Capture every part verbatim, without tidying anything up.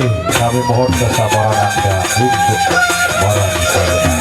Kami mohon kesabaran Anda untuk barang saya.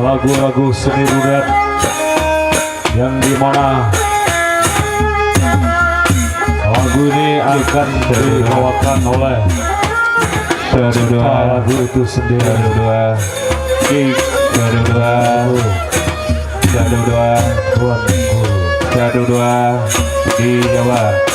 Lagu-lagu seni rudat yang dimana lagu ini akan dibawakan oleh pencipta lagu itu sendiri. Dua, dua, dua, dua, dua, dua di Jawa.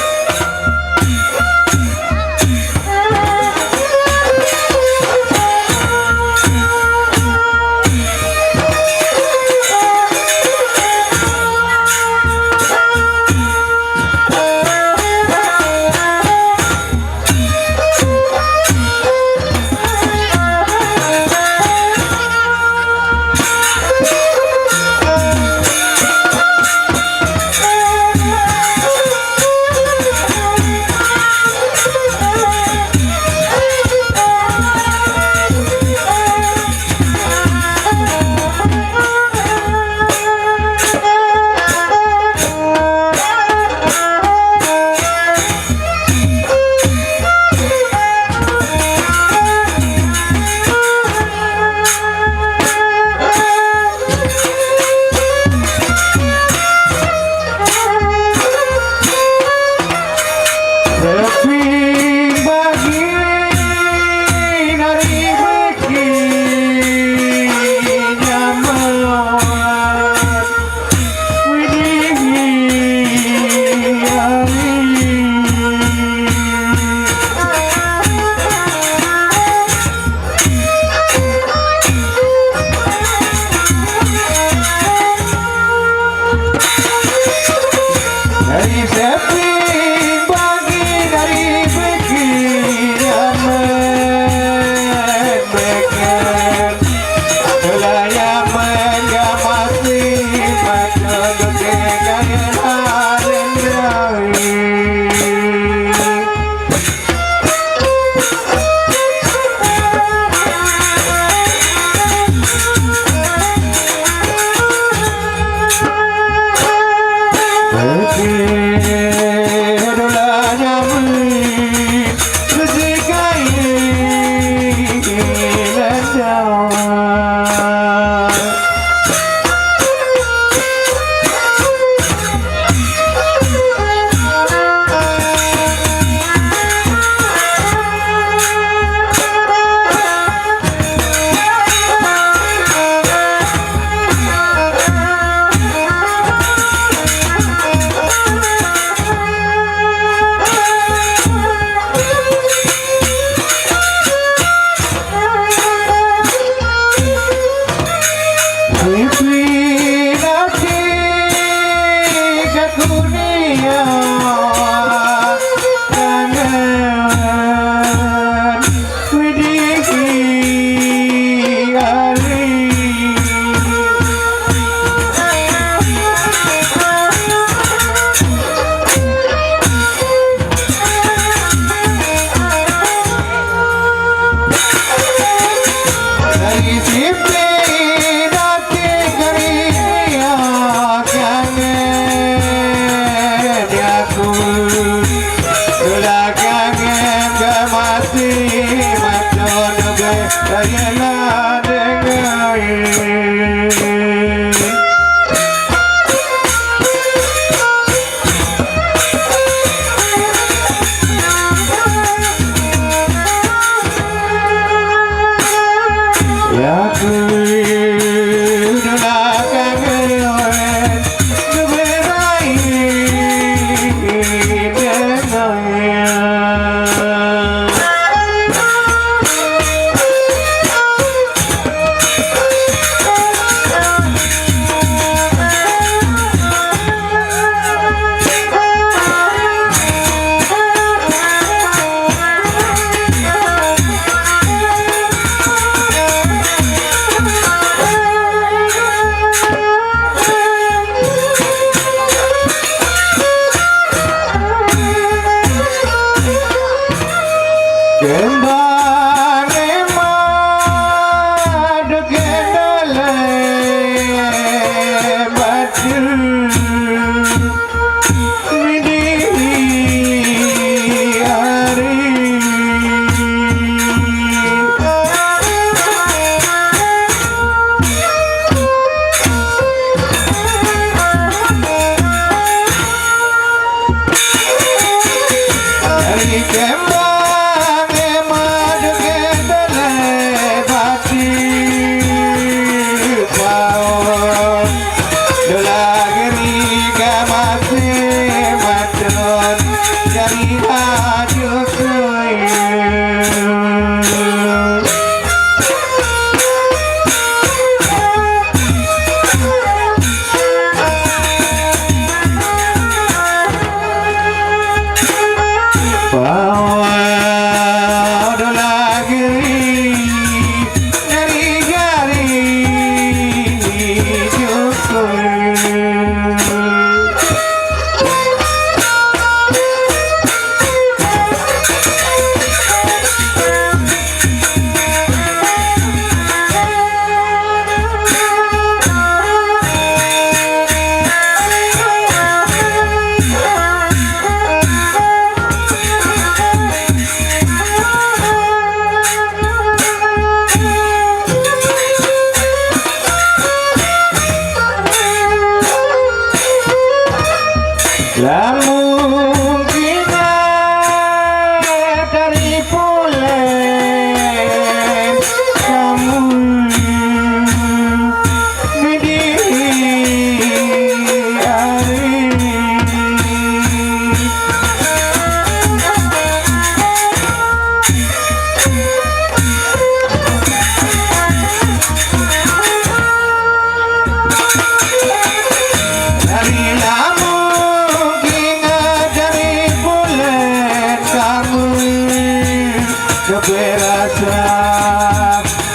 Keberasa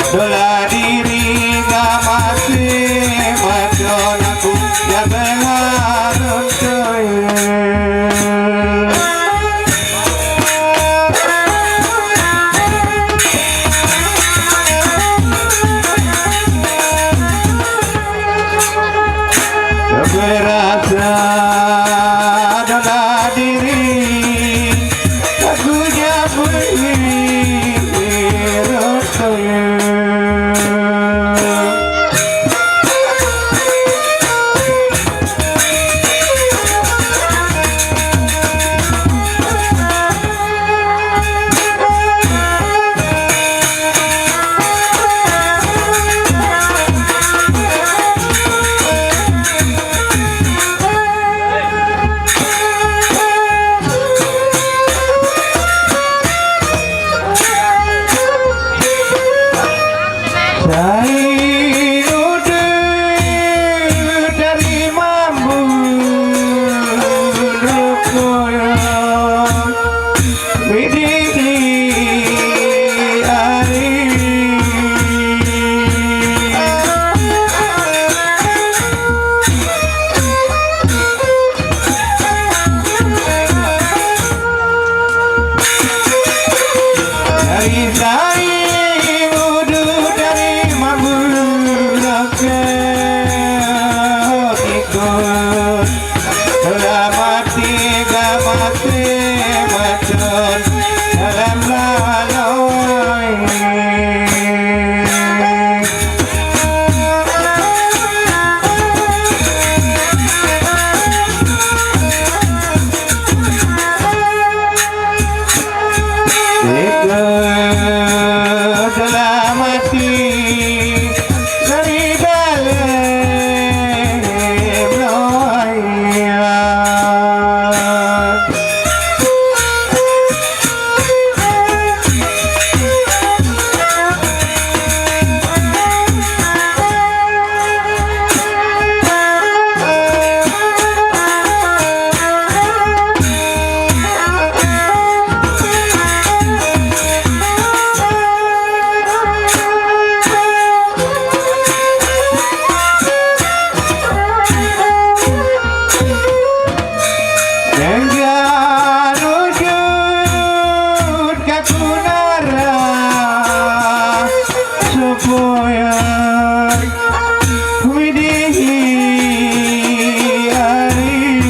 dola diri, gak masih macam aku ya berharun. Berasa dalam diri, aku jauh berasa. Sai udah dari mambu rokok. Widih ari. Dari sai udah dari mambu rokok. Selamat tiga mati macun dalam laloi. Ikut dalam hati dari dalam raya. Dengan wujud kakunara supaya widihi ari.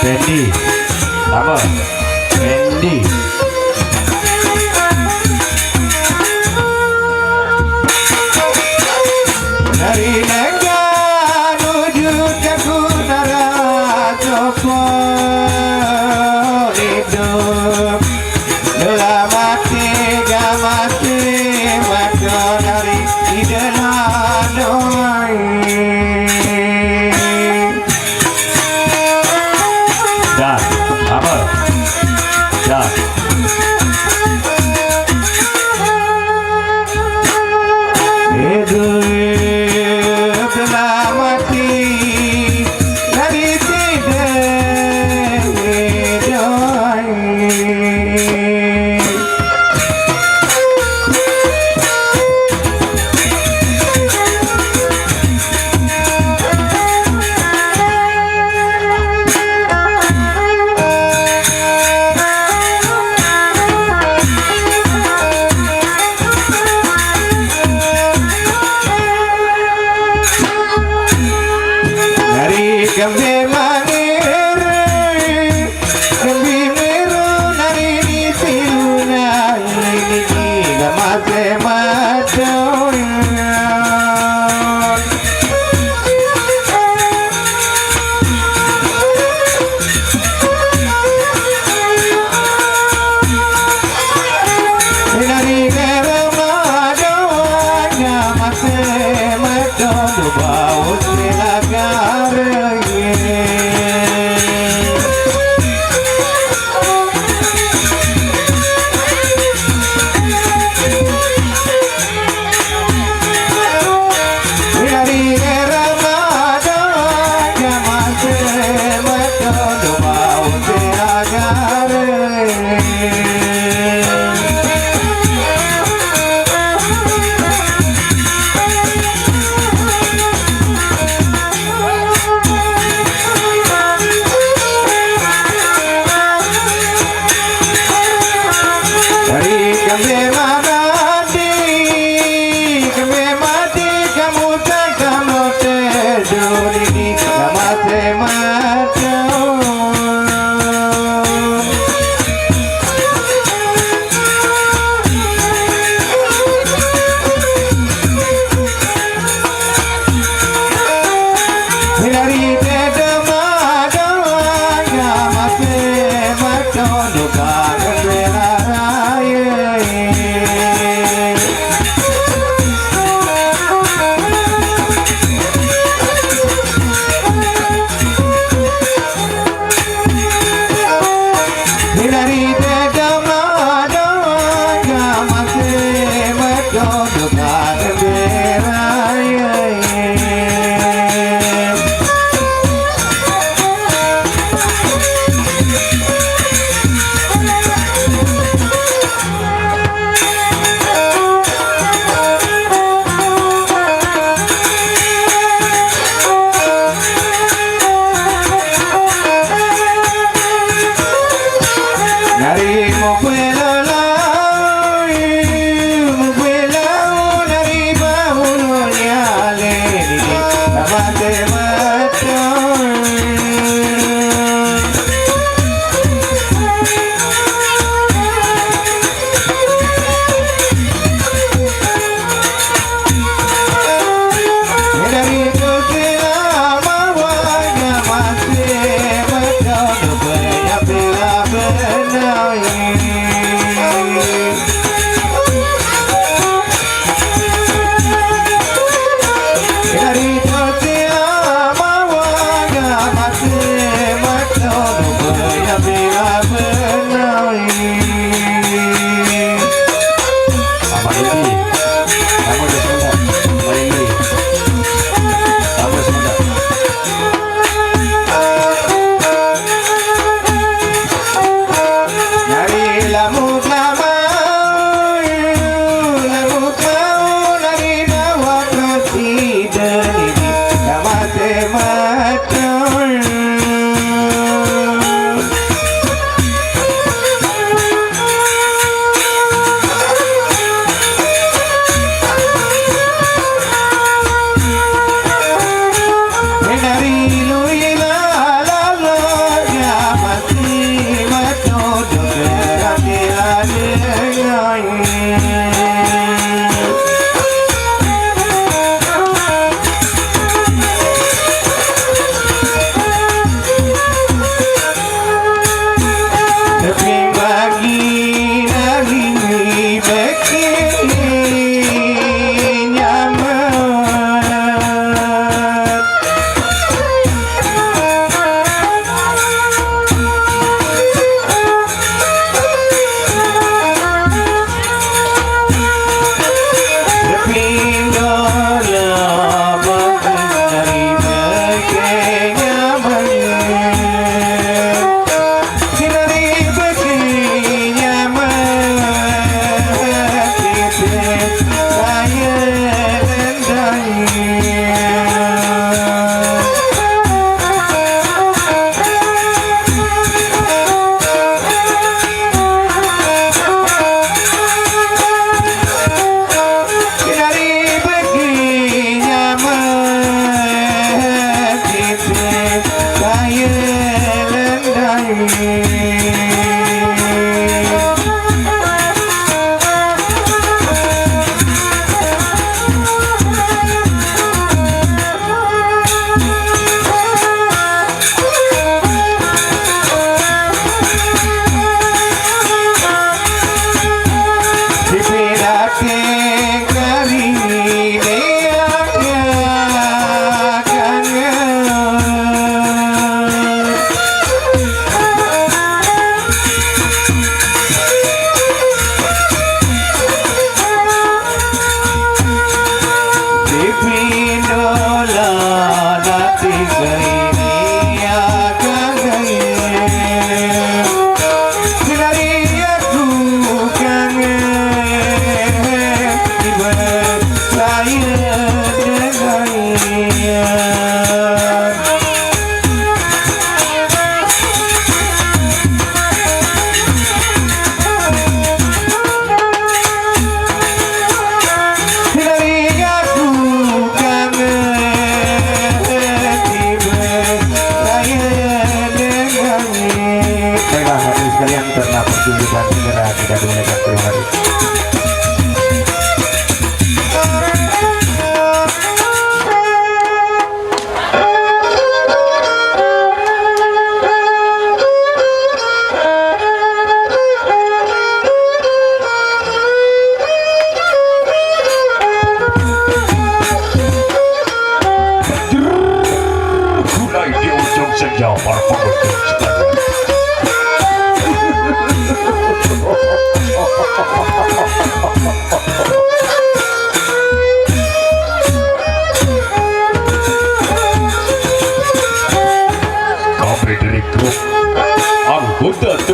Pendi. Apa? Pendi. Dari nengah nuju ke utara, sopo hidup dalam hati, gak masih macam dari di dalam doa. Dah, apa? Dah. Hidup dalam hati dari tidak hidup. Baiklah, hadirin sekalian, karena pertunjukan segera kita dimulai. Terima kasih.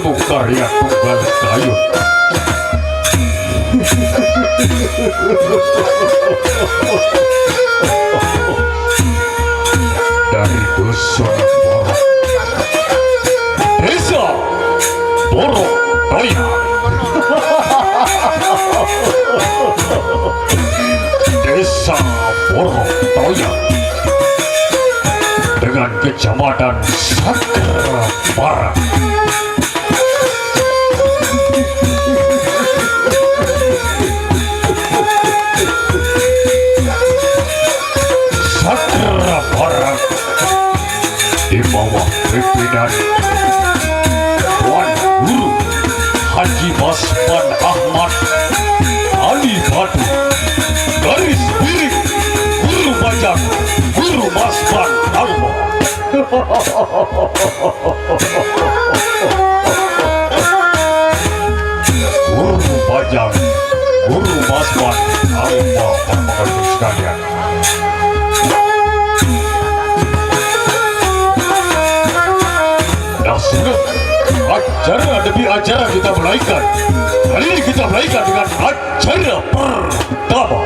Karya tunggal kayu. Dari Dusun Borok, Desa Borok Toya. Desa Borok Toya dengan Kecamatan Sakra Barat. Sakra Barat di bawah pimpinan Tuan Guru Haji Basman Ahmad Ali Batu, garis biring Guru Bajang, Guru Basman Alba. Guru Bajang, Guru Basman, Alba, Bapak Ibu sekalian. Nah, sudah acara demi acara kita mulaikan. Kali ini kita mulaikan dengan acara pertama.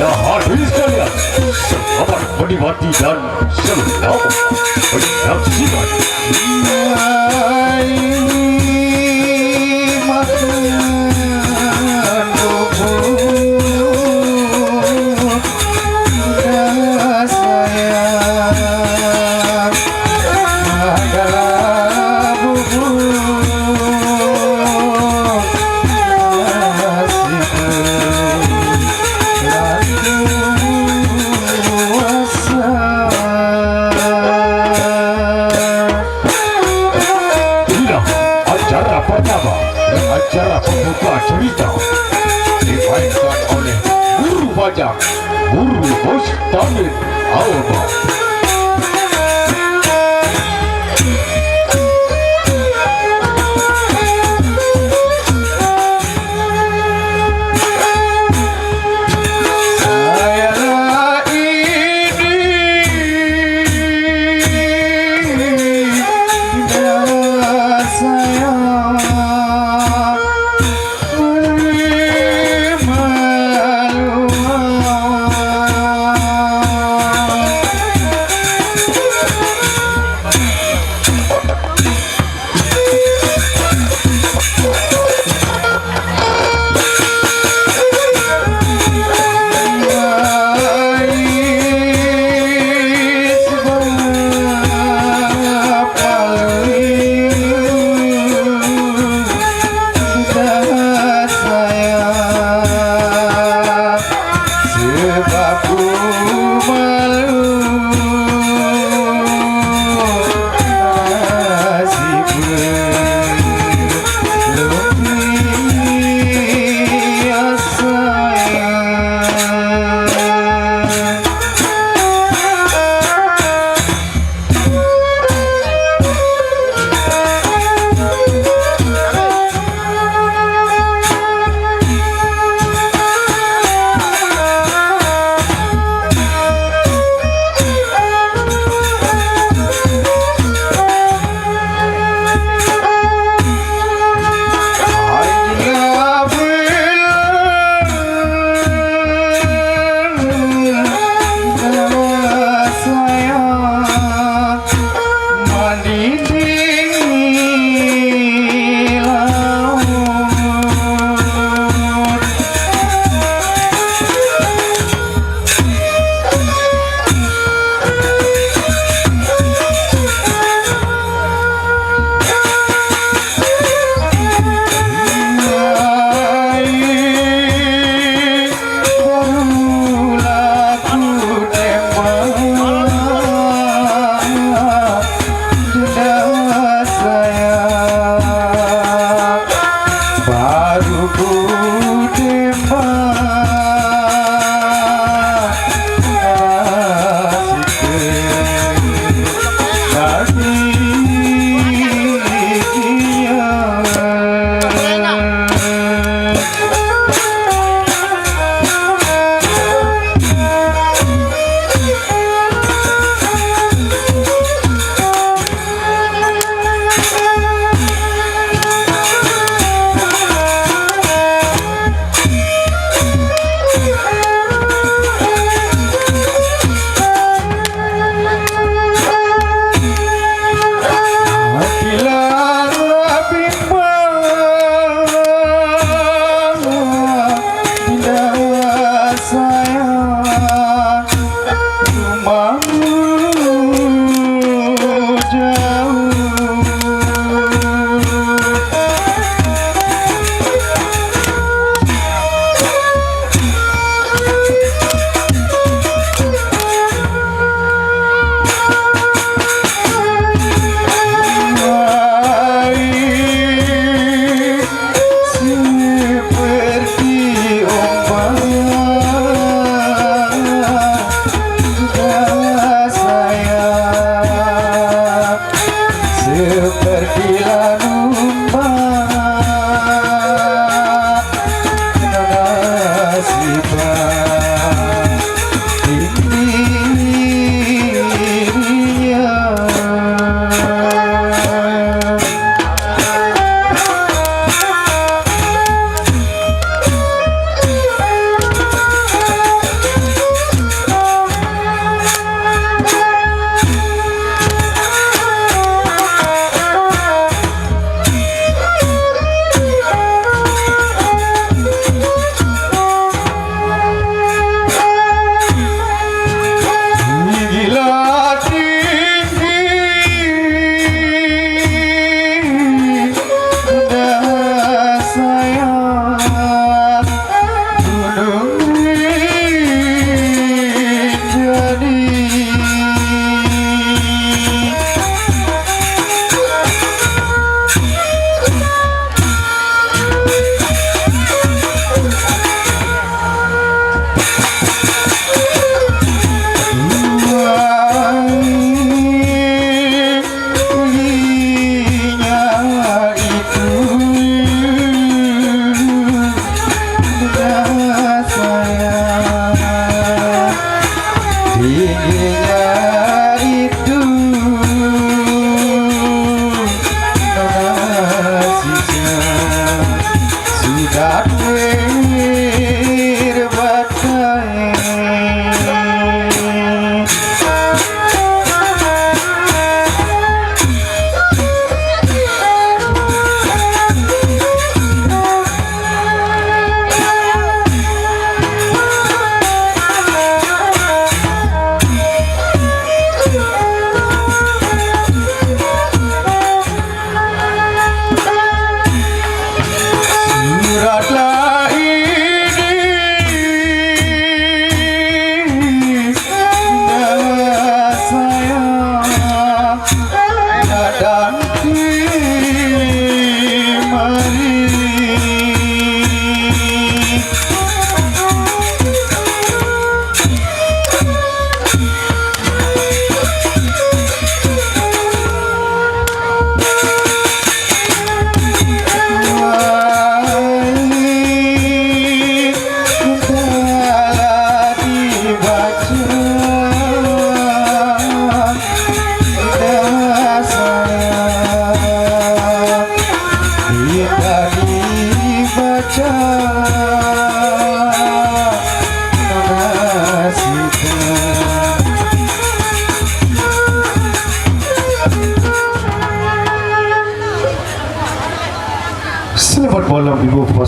Nah, hadirin sekalian, selamat menikmati dan selamat menyaksikan. Inilah acara pertama dan acara pembuka cerita dimainkan oleh Guru Bajang, Guru Mustamin Alba.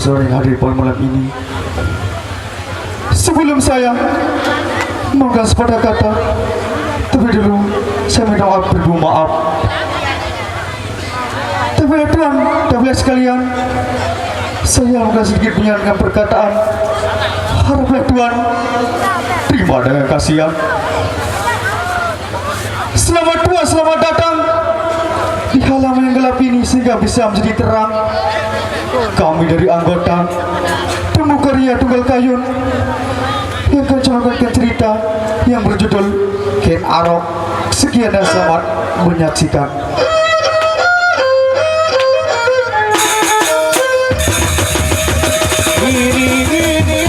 Sore hari pada malam ini. Sebelum saya menggas pada kata, terlebih dulu saya minta maaf, beribu maaf. Tapi Tuhan, tapi sekalian, saya akan sedikit menyampaikan perkataan. Haraplah Tuhan terima dengan kasihan. Selamat tua, selamat datang di halaman yang gelap ini sehingga bisa menjadi terang. Kami dari anggota Temu Karya Tunggal Kayun yang akan cerita yang berjudul Ken Arok. Sekian dan selamat menyaksikan. Ini, ini,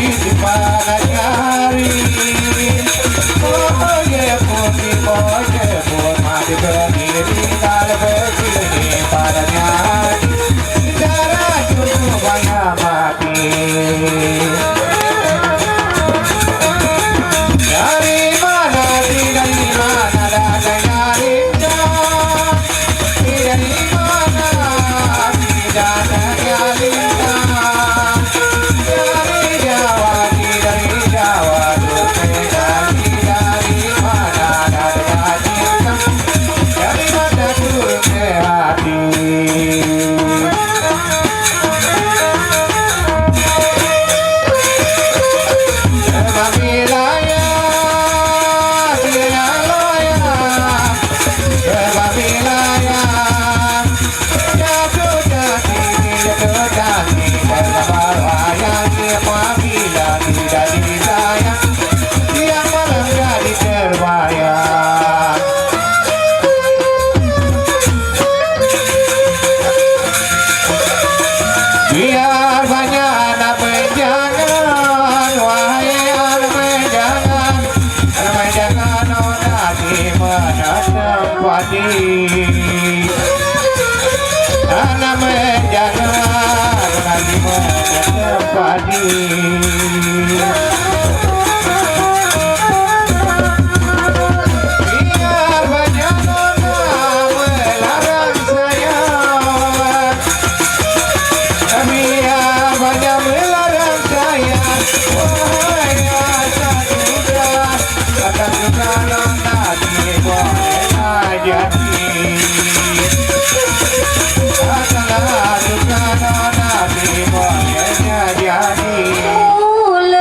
di mana nyari? Oh, oh, yeah, pun di, oh, yeah, pun mati berdiri, kalau begini pada nyari. Cara cukup banyak mati. Dari mana, dari mana datangnya Linda? Dari mana datangnya Linda? Dari Jawa, dari Jawa, dari, dari mana datangnya Linda? Dari mana turunnya hati? Terbayang. Biar banyak anak menjangan, wahai anak menjangan, anak menjangan, oh, nanti menanam padi. Anak menjangan, nanti menanam padi. Biar banyak nona melarang saya, biar banyak melarang saya, wahai anak muda, akan juga nona boleh jadi. Akan juga nona boleh jadi.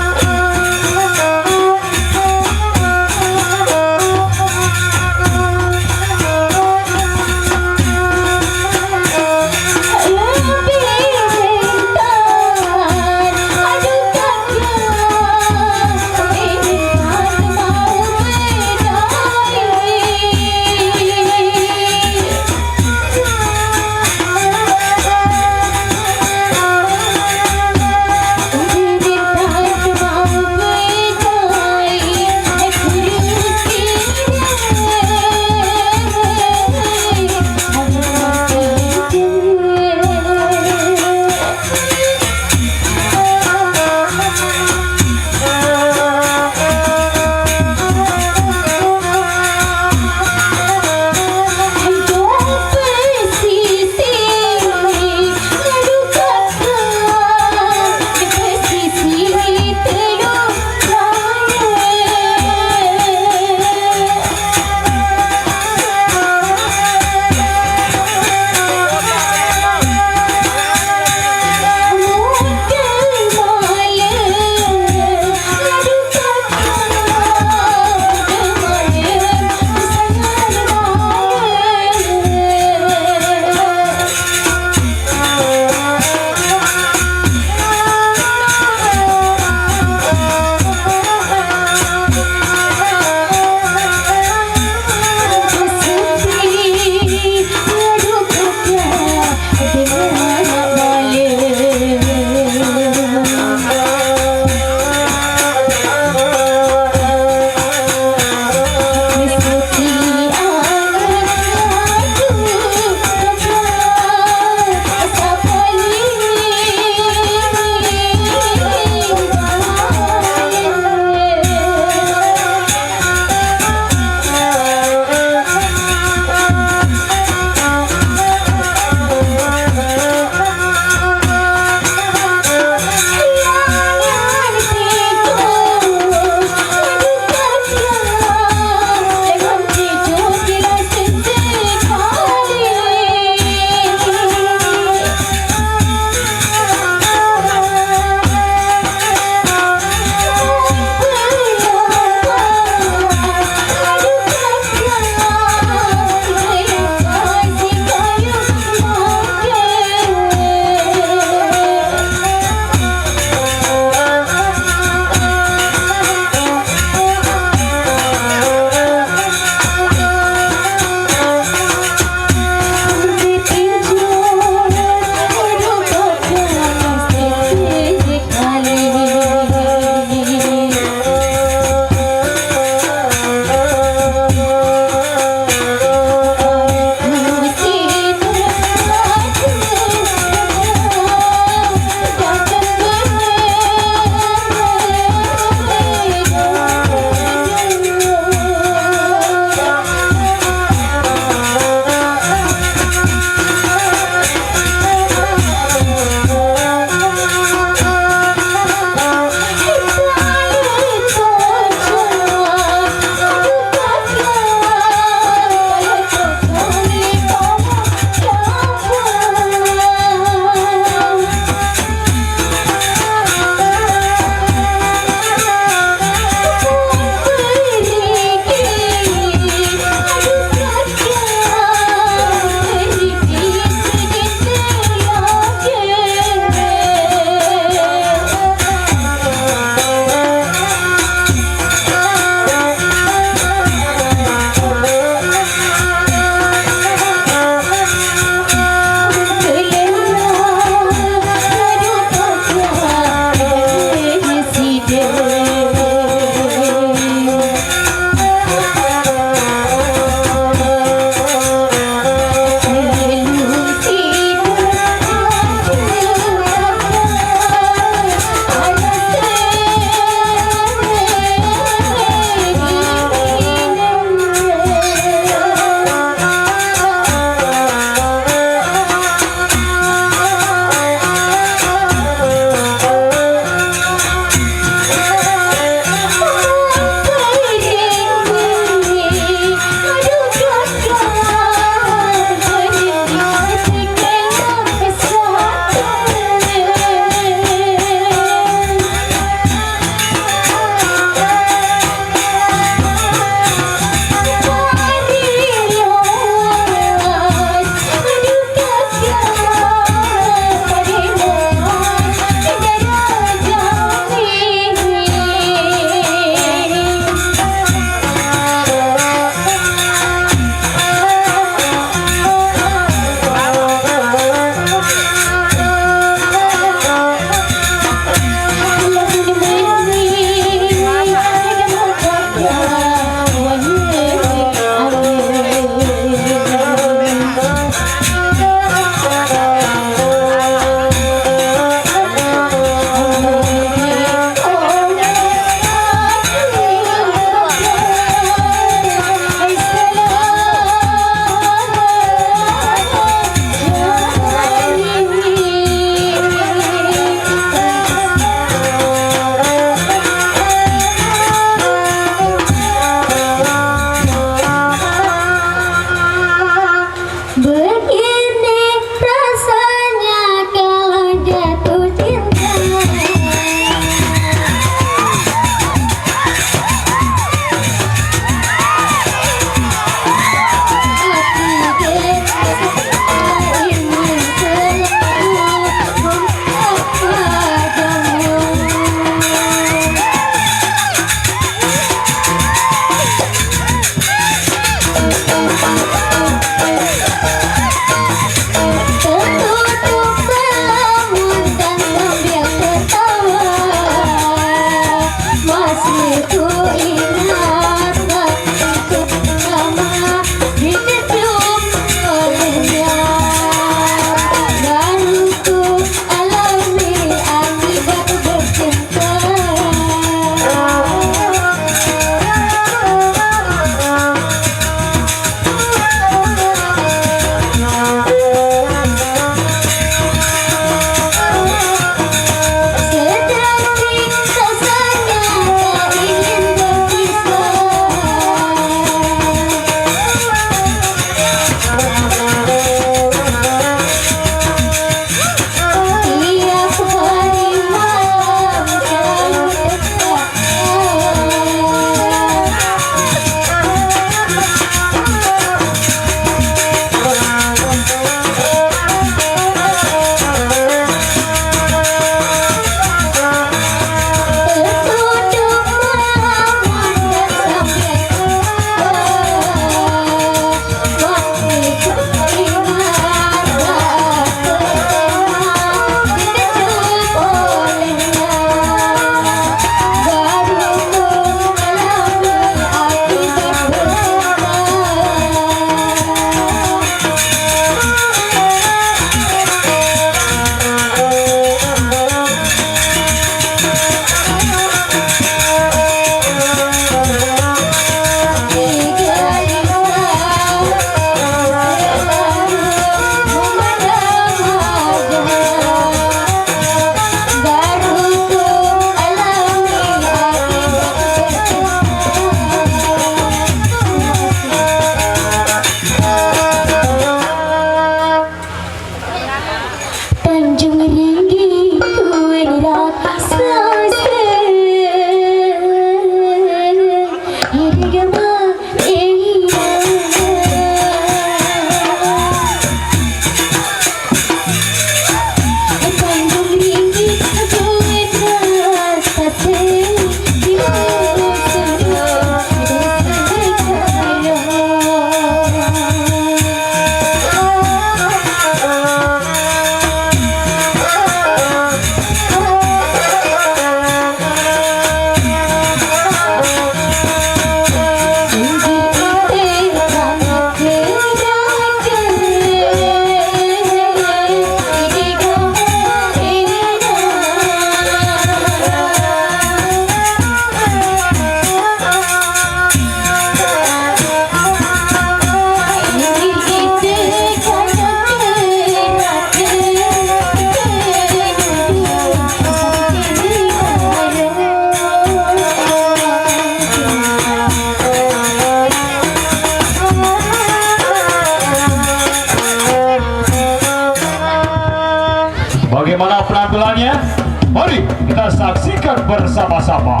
Kita saksikan bersama-sama,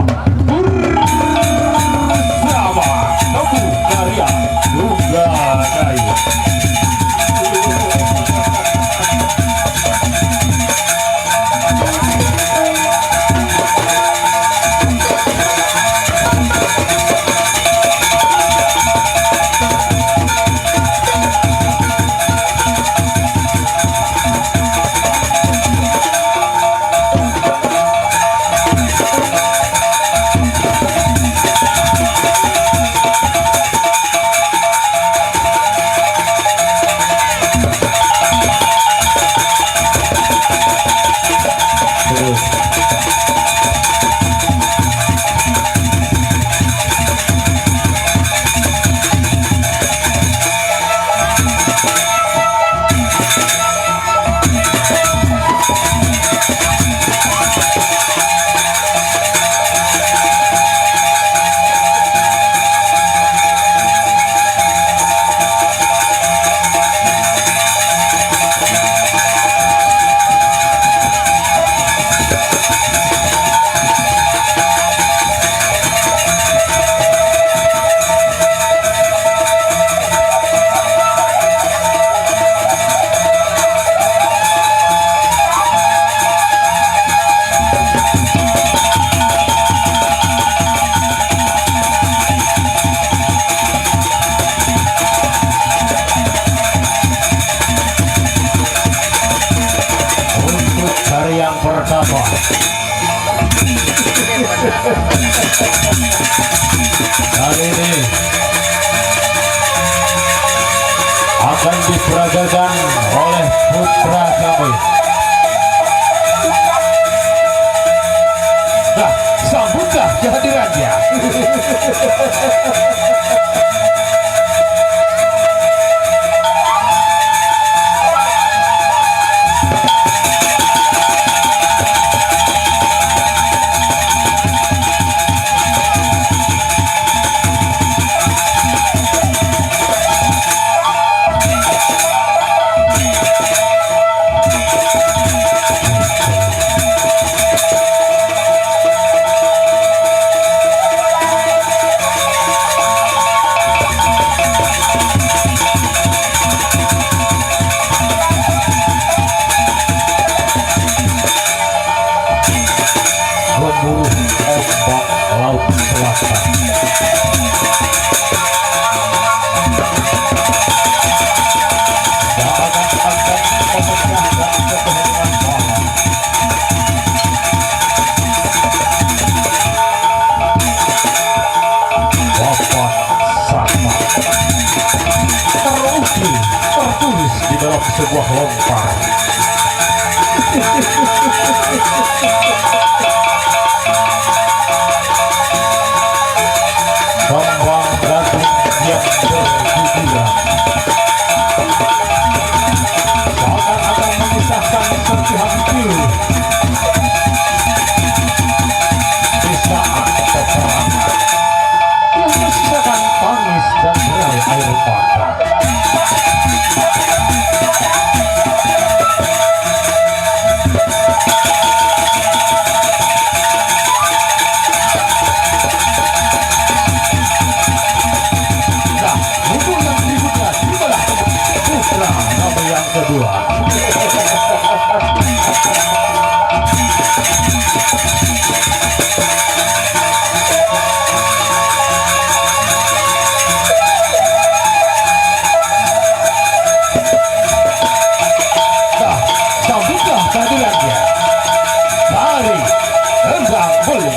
bersama Teguh Karya Tunggal Kayu. Untuk hari yang pertama, kali ini akan diperagakan oleh putra kami. Nah, sambutlah kehadirannya. Gemuruh ombak laut selatan. Bakat akan memecahkan kebohongan malam. Bapak sama. Terukir, tertulis di dalam sebuah lontar. Kembang gadung yang berguguran seakan-akan mengisahkan serpihan pilu di saat peperangan yang menyisakan tangis dan derai air mata. Nah, untuk yang berikutnya, terimalah putra kami yang kedua. Nah, sambutlah kehadirannya. Mari, tendang bulu.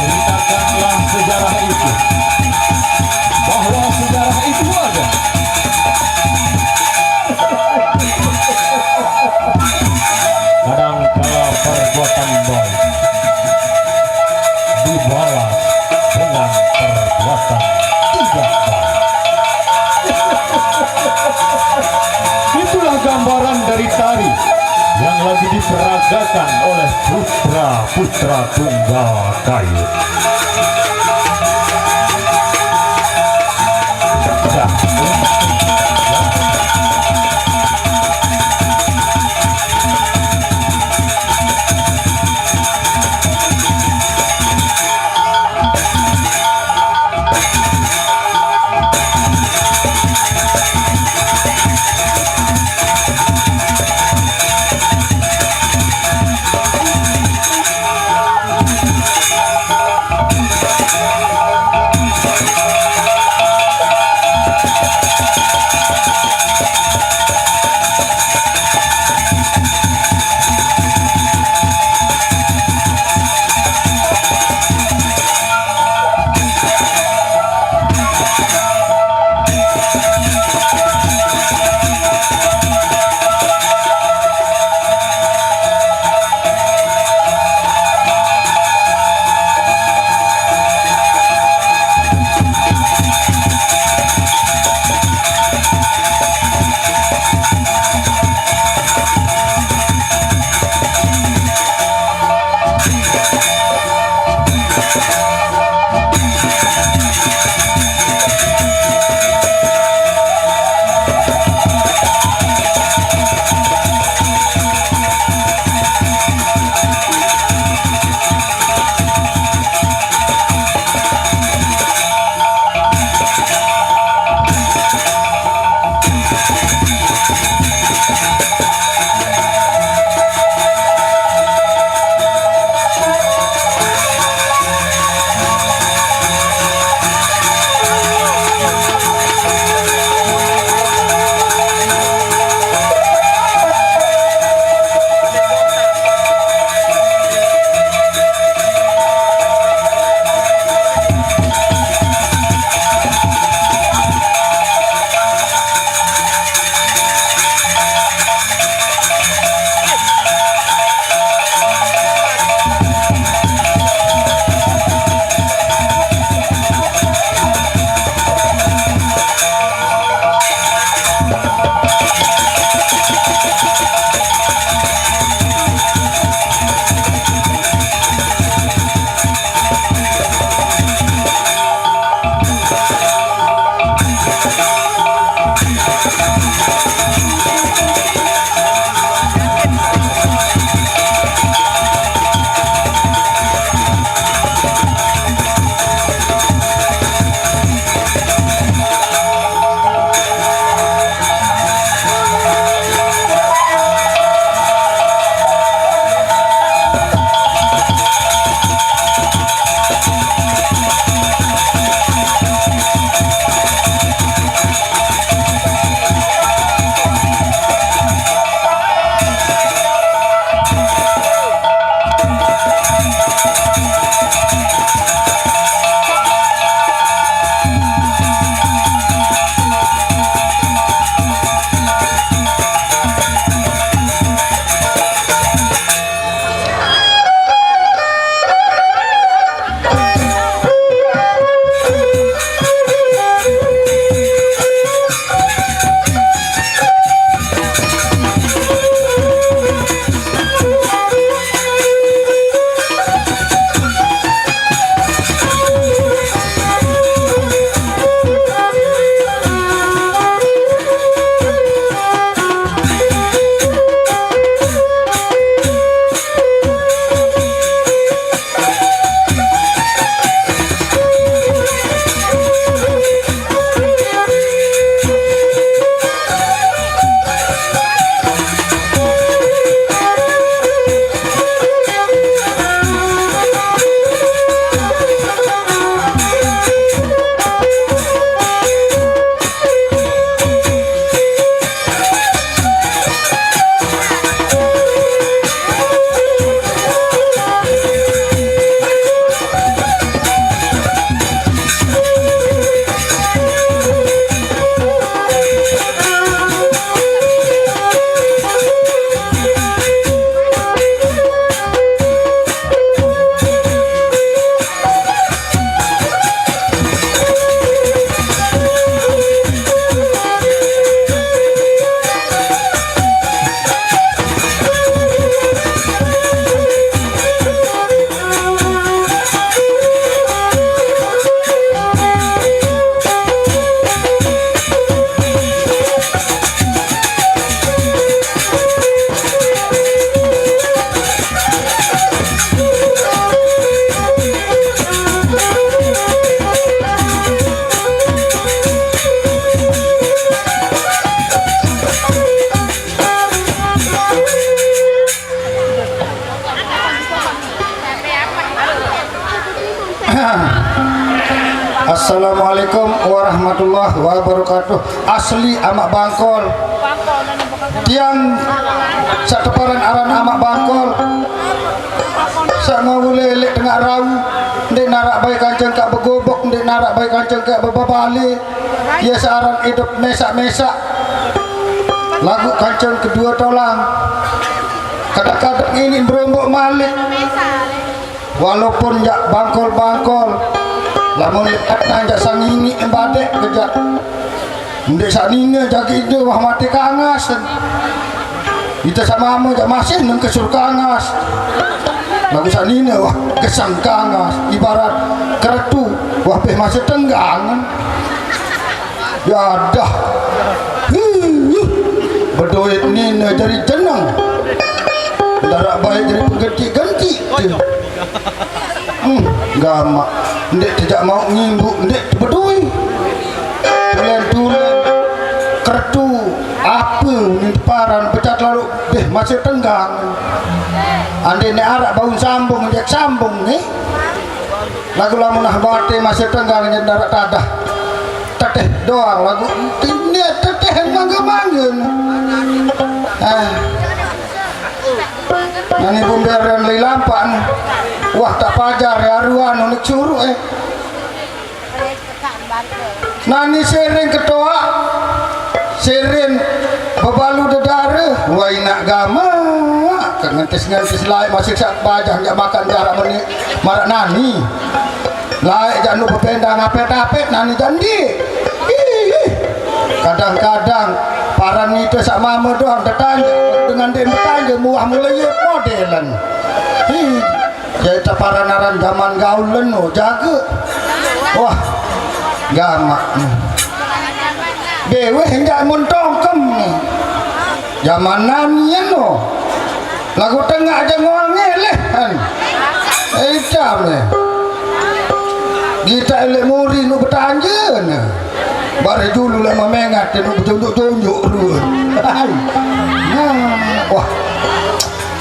Ceritakanlah sejarah itu, bahwa sejarah itu ada. Kadangkala perbuatan baik dibalas dengan perbuatan tidak baik. Itulah gambaran dari tari yang lagi diperagakan oleh putra-putra tunggal kayu. Assalamualaikum warahmatullahi wabarakatuh. Asli Amaq Bangkol. Tiang saq teparan aran Amaq Bangkol. Saq ngawule leq tengaq rau, ndeq naraq bae kancen kaq begobok, ndeq naraq bae kancen kaq bebebale. Ye saq aran idup mesaq-mesaq. Laguq kancen kedue tolang. Kadang-kadang ini berombok malik. Walaupun jaq bangkol-bangkol, lamun leq nang jaq sang ini embadeq kejaq. Ndeq saq nine jage ide wah mate kangas. Ite saq mame jaq masih nengkesur kangas. Laguq saq nine wah gesang kangas. Ibarat keretu wah beh masih tenggang. Ya dah. Huh, bedoe nine jari jeneng. Ndaraq bae jari penggentik-gentik. Hmm, gamaq. Ndeq tejaq mauq ngimbuq, ndeq tebedoe. Tulen-tulen, kertu, ape, unin teparan, becat lalu, beh, masih tenggang. Ande ne araq baun sambung, jaq sambung ne. Laguq lamun ah bate masih tenggang, jaq ndaraq tadah. Teteh doang laguq niat teteh mangga-mangga. Ah. Nani pemberen lei lampaq ne. Wah, tak pajar ya aruan unik suruq, eh. Nani sering ketoaq, sering bebalu dedare, wah, inaq gamaq. Kengentes-ngentes laeq masih saq bajang jaq makan jarak meni maraq nani. Laeq jaq nu bependang apet-apet nani jandi. Ih, ih. Kadang-kadang paran ite saq mame doang tetanje, dengan ndeq betanje muah mulai ye modelen. Ih, jaq ite paran aran jaman gaul leno jage. Wah, gamaq. Beweh enjak mun tongkem. Jaman nani eno. Laguq tengaq aja ngoang ngeleh, kan. Eh, itam, eh. Gitaq leq muri nu betanje, ne. Bare julu leq memengat, nu betunjuk-tunjuk rue. Hai. Nah, wah.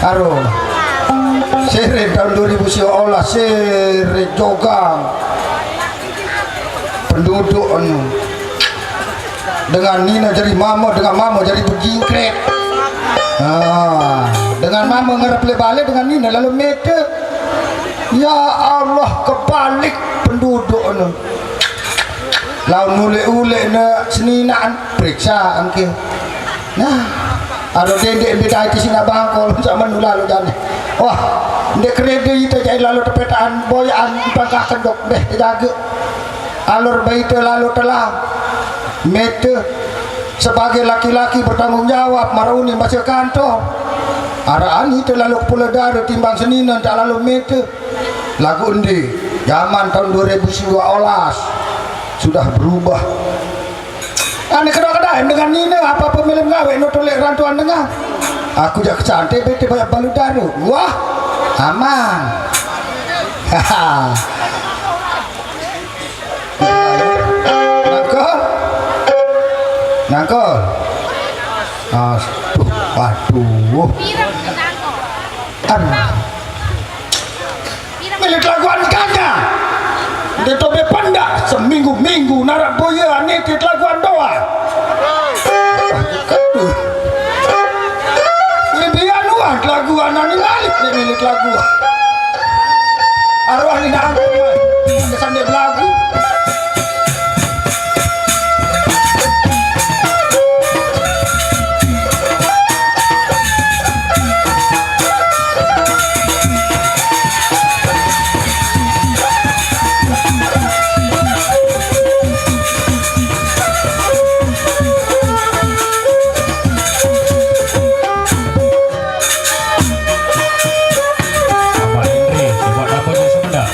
Karo. Sere taun dua ribu siwaq olas, sere jogang. Penduduk anu. Dengan nine jari mame, dengan mame jari bejingkret. Ah, dengan mame ngarep leq bale, dengan nine lalo mete. Ya Allah, kebalik penduduk anu. Laun uleq-uleq ne seninaqan, periksa engke. Nah, aro dendeq beda ite sinaq bangkol, saq menu lalo jane. Wah, ndeq kerede ite jaq lalo tepetaqan boyaqan pangkaken dok, beh tejage. Alur bae ite lalo telang. Mete sebagai laki-laki bertanggung jawab maraq unin base kantor. Araqan ite lalo kepala dare timbang senine tak lalo mete. Laguq ndeq, jaman taun dua ribu siwaq olas sudah berubah. Ane kedok kedaem dengan nine, apa-apa mele ngaweq no toleq rantuan dengah. Aku jaq kecante bete banyak balu daru. Wah, aman. Nangkol? Nangkol? Aduh, aduh. Aduh. Milik laguan kanya. Dia tobe pendak seminggu-minggu narak boya nitip laguan doa. Aduh. Lebihan uang laguan nani lalik nih milik lagu. Arwah ni nak angkut, man. Sambil belagu. Abah Henry, coba dapat di Sumedang.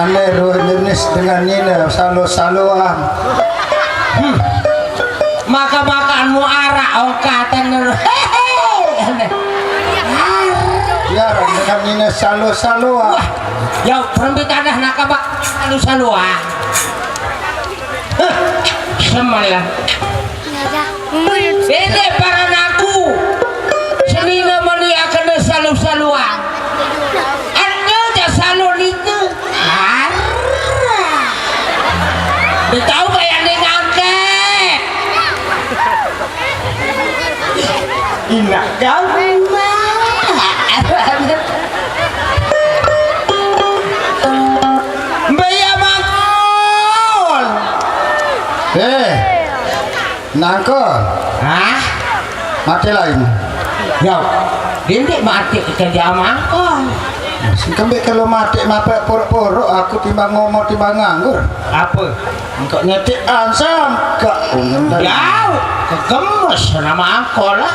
Ane roh jenis dengan nine salo-saloan. Hmm. Maka makanmu arak ongkatan. Ya, dengan nine salo-saloan. Wah, ya, perempi tadah nakabak salo-saloan. Huh, semalam. Bede para naku. Senina mani akan salo-saloan. Anda ja salo nike. Arah. Dia tahu kayak dia ngangkek. Inak kau. Mbak ya mangkol. Eh. Nangkol. Hah? Mate lain. Ya, dindik mate kerja mangkol. Sing kembe kalau mate mape porok-porok aku timbang ngomong timbang nganggur. Apa? Engkau nyetik ansam ke ungem tadi. Jauh, kegemes nama aku lah.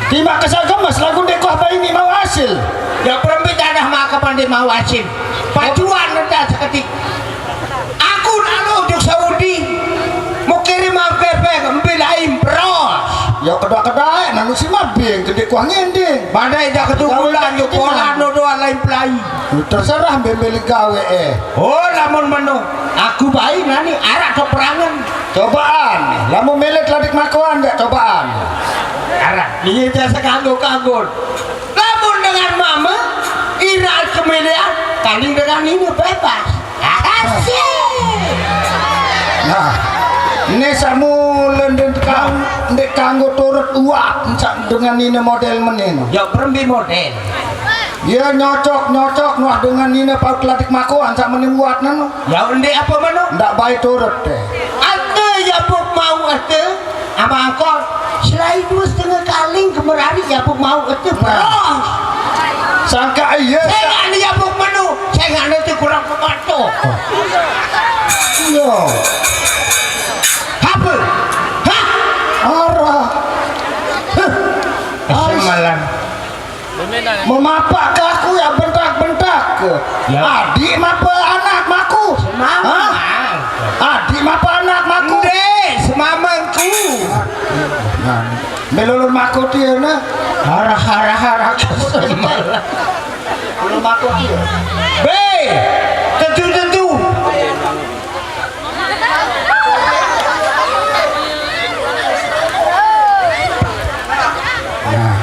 Timbang kesal gemes lagu dek kuah bayi ni mau hasil. Ya perempi dadah maka pandai mau hasil. Pacuan nenda seketik. Aku nak nuju Saudi. Mau kirim apa-apa, ambil lain beras. Ya kedak-kedak, nanu si mabing, gede kuah ngending. Mana ida ketukulan, yuk pola nodo lain pelai. Terserah bembel gawe eh. Oh, lamun meno. Aku bayi nani arak keperangan. Cobaan, lamun melet ladik makoan gak cobaan. Arak, iya jasa kanggo-kanggo. Lamun dengan mama, ira kemelean, kaling dengan ini bebas. Asik. Nah, ini samu lenden kang, ndek kanggo turut uap, sak dengan ini model menin. Ya, perembi model. Ya, nyocok, nyocok, nuah dengan ini paut ladik makoan, sak menin uap nanu. Ya, ndek apa mano? Ndak baik turut deh. Ate ya pok mau ate. Ama angkol, selain dua setengah kaling kemerari ya pok mau ete beros. Sangka iya. Saya nggak ada ya pok menu, saya nggak ada itu kurang pembantu. Iya. Apa? Hah? Arah. Hah. Semalam. Memapak ke aku ya bentak-bentak ke. Ya. Adik mapa anak maku? Semama. Hah? Adik mapa anak maku? Nde, semamangku. Nah, melulur maku dia nah. Harah, harah, harah. Melulur maku dia. Be, tentu, tentu. Nah.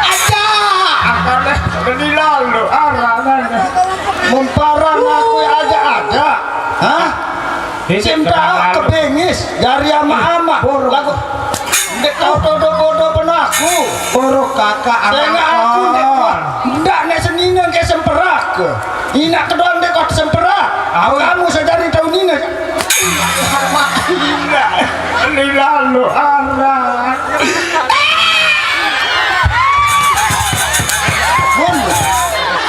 Aja, akan beli lalu arangan. Memparang aku aja ada. Hah? Ini cinta terang lalu. Kebengis dari ama-ama. Buruk. Lagu. Nggak tahu dodo-dodo penaku. Buruk kakak. Saya anak aku nggak kuat. Ndak nek senina nggak semperak. Inak kedua nggak kuat semperak. Aku kamu sedari tahun ini. Inak. Ini lalu anak. Bun,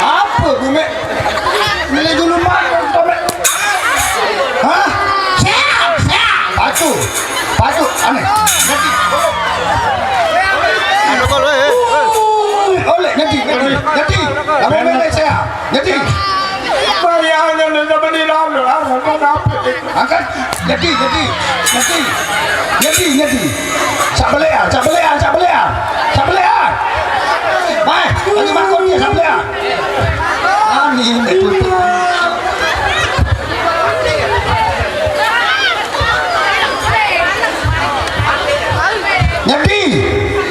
apa, Bumi? Milih dulu, Mak, Tomek. Hah? Siap, siap. Pacu, pacu, aneh. Nyeti. Aduh, kalau, eh, eh. Oleh, nyeti, nyeti, nyeti. Apa milih saya? Nyeti. Bayangnya, udah menilai, ah, apa, apa. Angkat. Nyedi, nyedi, nyedi, nyedi, nyedi. Sak belean, sak belean, sak belean, sak belean. Mai, lagi makut dia sak belean. Ani, ini tutup. Nyedi.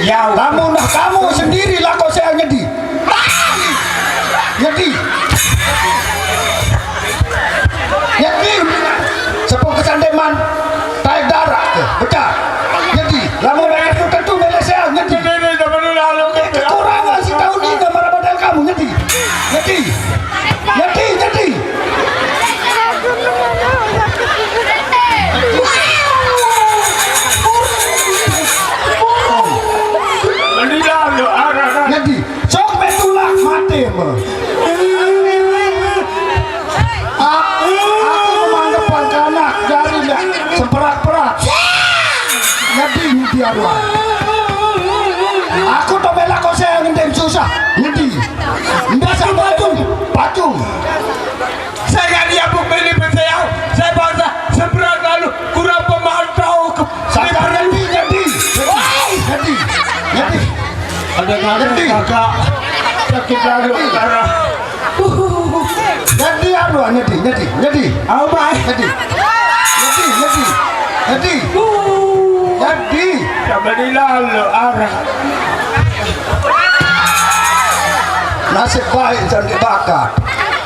Ya, kamu nah kamu sendiri lah kau saya nyedi. Nyedi. Nyedi. Sepung kesandeman. Taek darah. Pecah. Nyedi. Lamun bayar tu tentu Malaysia. Nyedi. Kekurangan si tahun ini marah modal kamu. Nyedi. Nyedi. Nyedi. Nyedi. Nyedi. Sok betulah mati mah. Aku, aku memanggil pangkanak dari ndak semperak-perak. Nyedi nyedi aduh. Aku to bela kau saya ngendem susah. Nyedi. Ndak sampai. Saya nggak dia pemilik saya, saya bangsa seberat lalu kurang pemantau ke. Saya nyedi, nyedi, nyedi, nyedi, nyedi. Ada nyedi. Kakak sakit lalu. Nyedi. Parah. Nyedi, aduh, nyedi, nyedi, nyedi. Apa? Nyedi. Nyedi, nyedi, nyedi. Nyedi. Coba dilalu arah. Nasib baik jangan dibakar.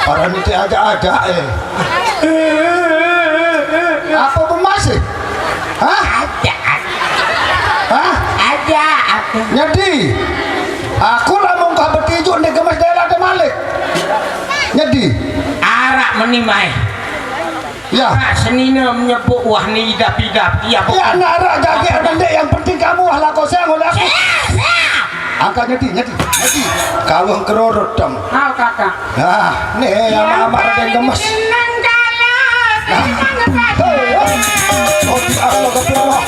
Orang itu aja-aja, eh. Apa pun masih? Hah? Aja. Hah? Aja aku. Nyedi. Aku lamun kau betijuk ni gemes daerah de malik. Nyedi. Arak meni mai. Ya. Arak senina menyebut wah ni idap-idap. Ya, bukan. Nak arak jaga anak dek, yang penting kamu wah lako saya ngoleh aku. Angkat nyedi, nyedi, nyedi. Kawang kerorot dong. Hau kakak. Nah, nih yang amat ada yang gemes. Nah. Hei, hei. Oh, di Allah, astagfirullah.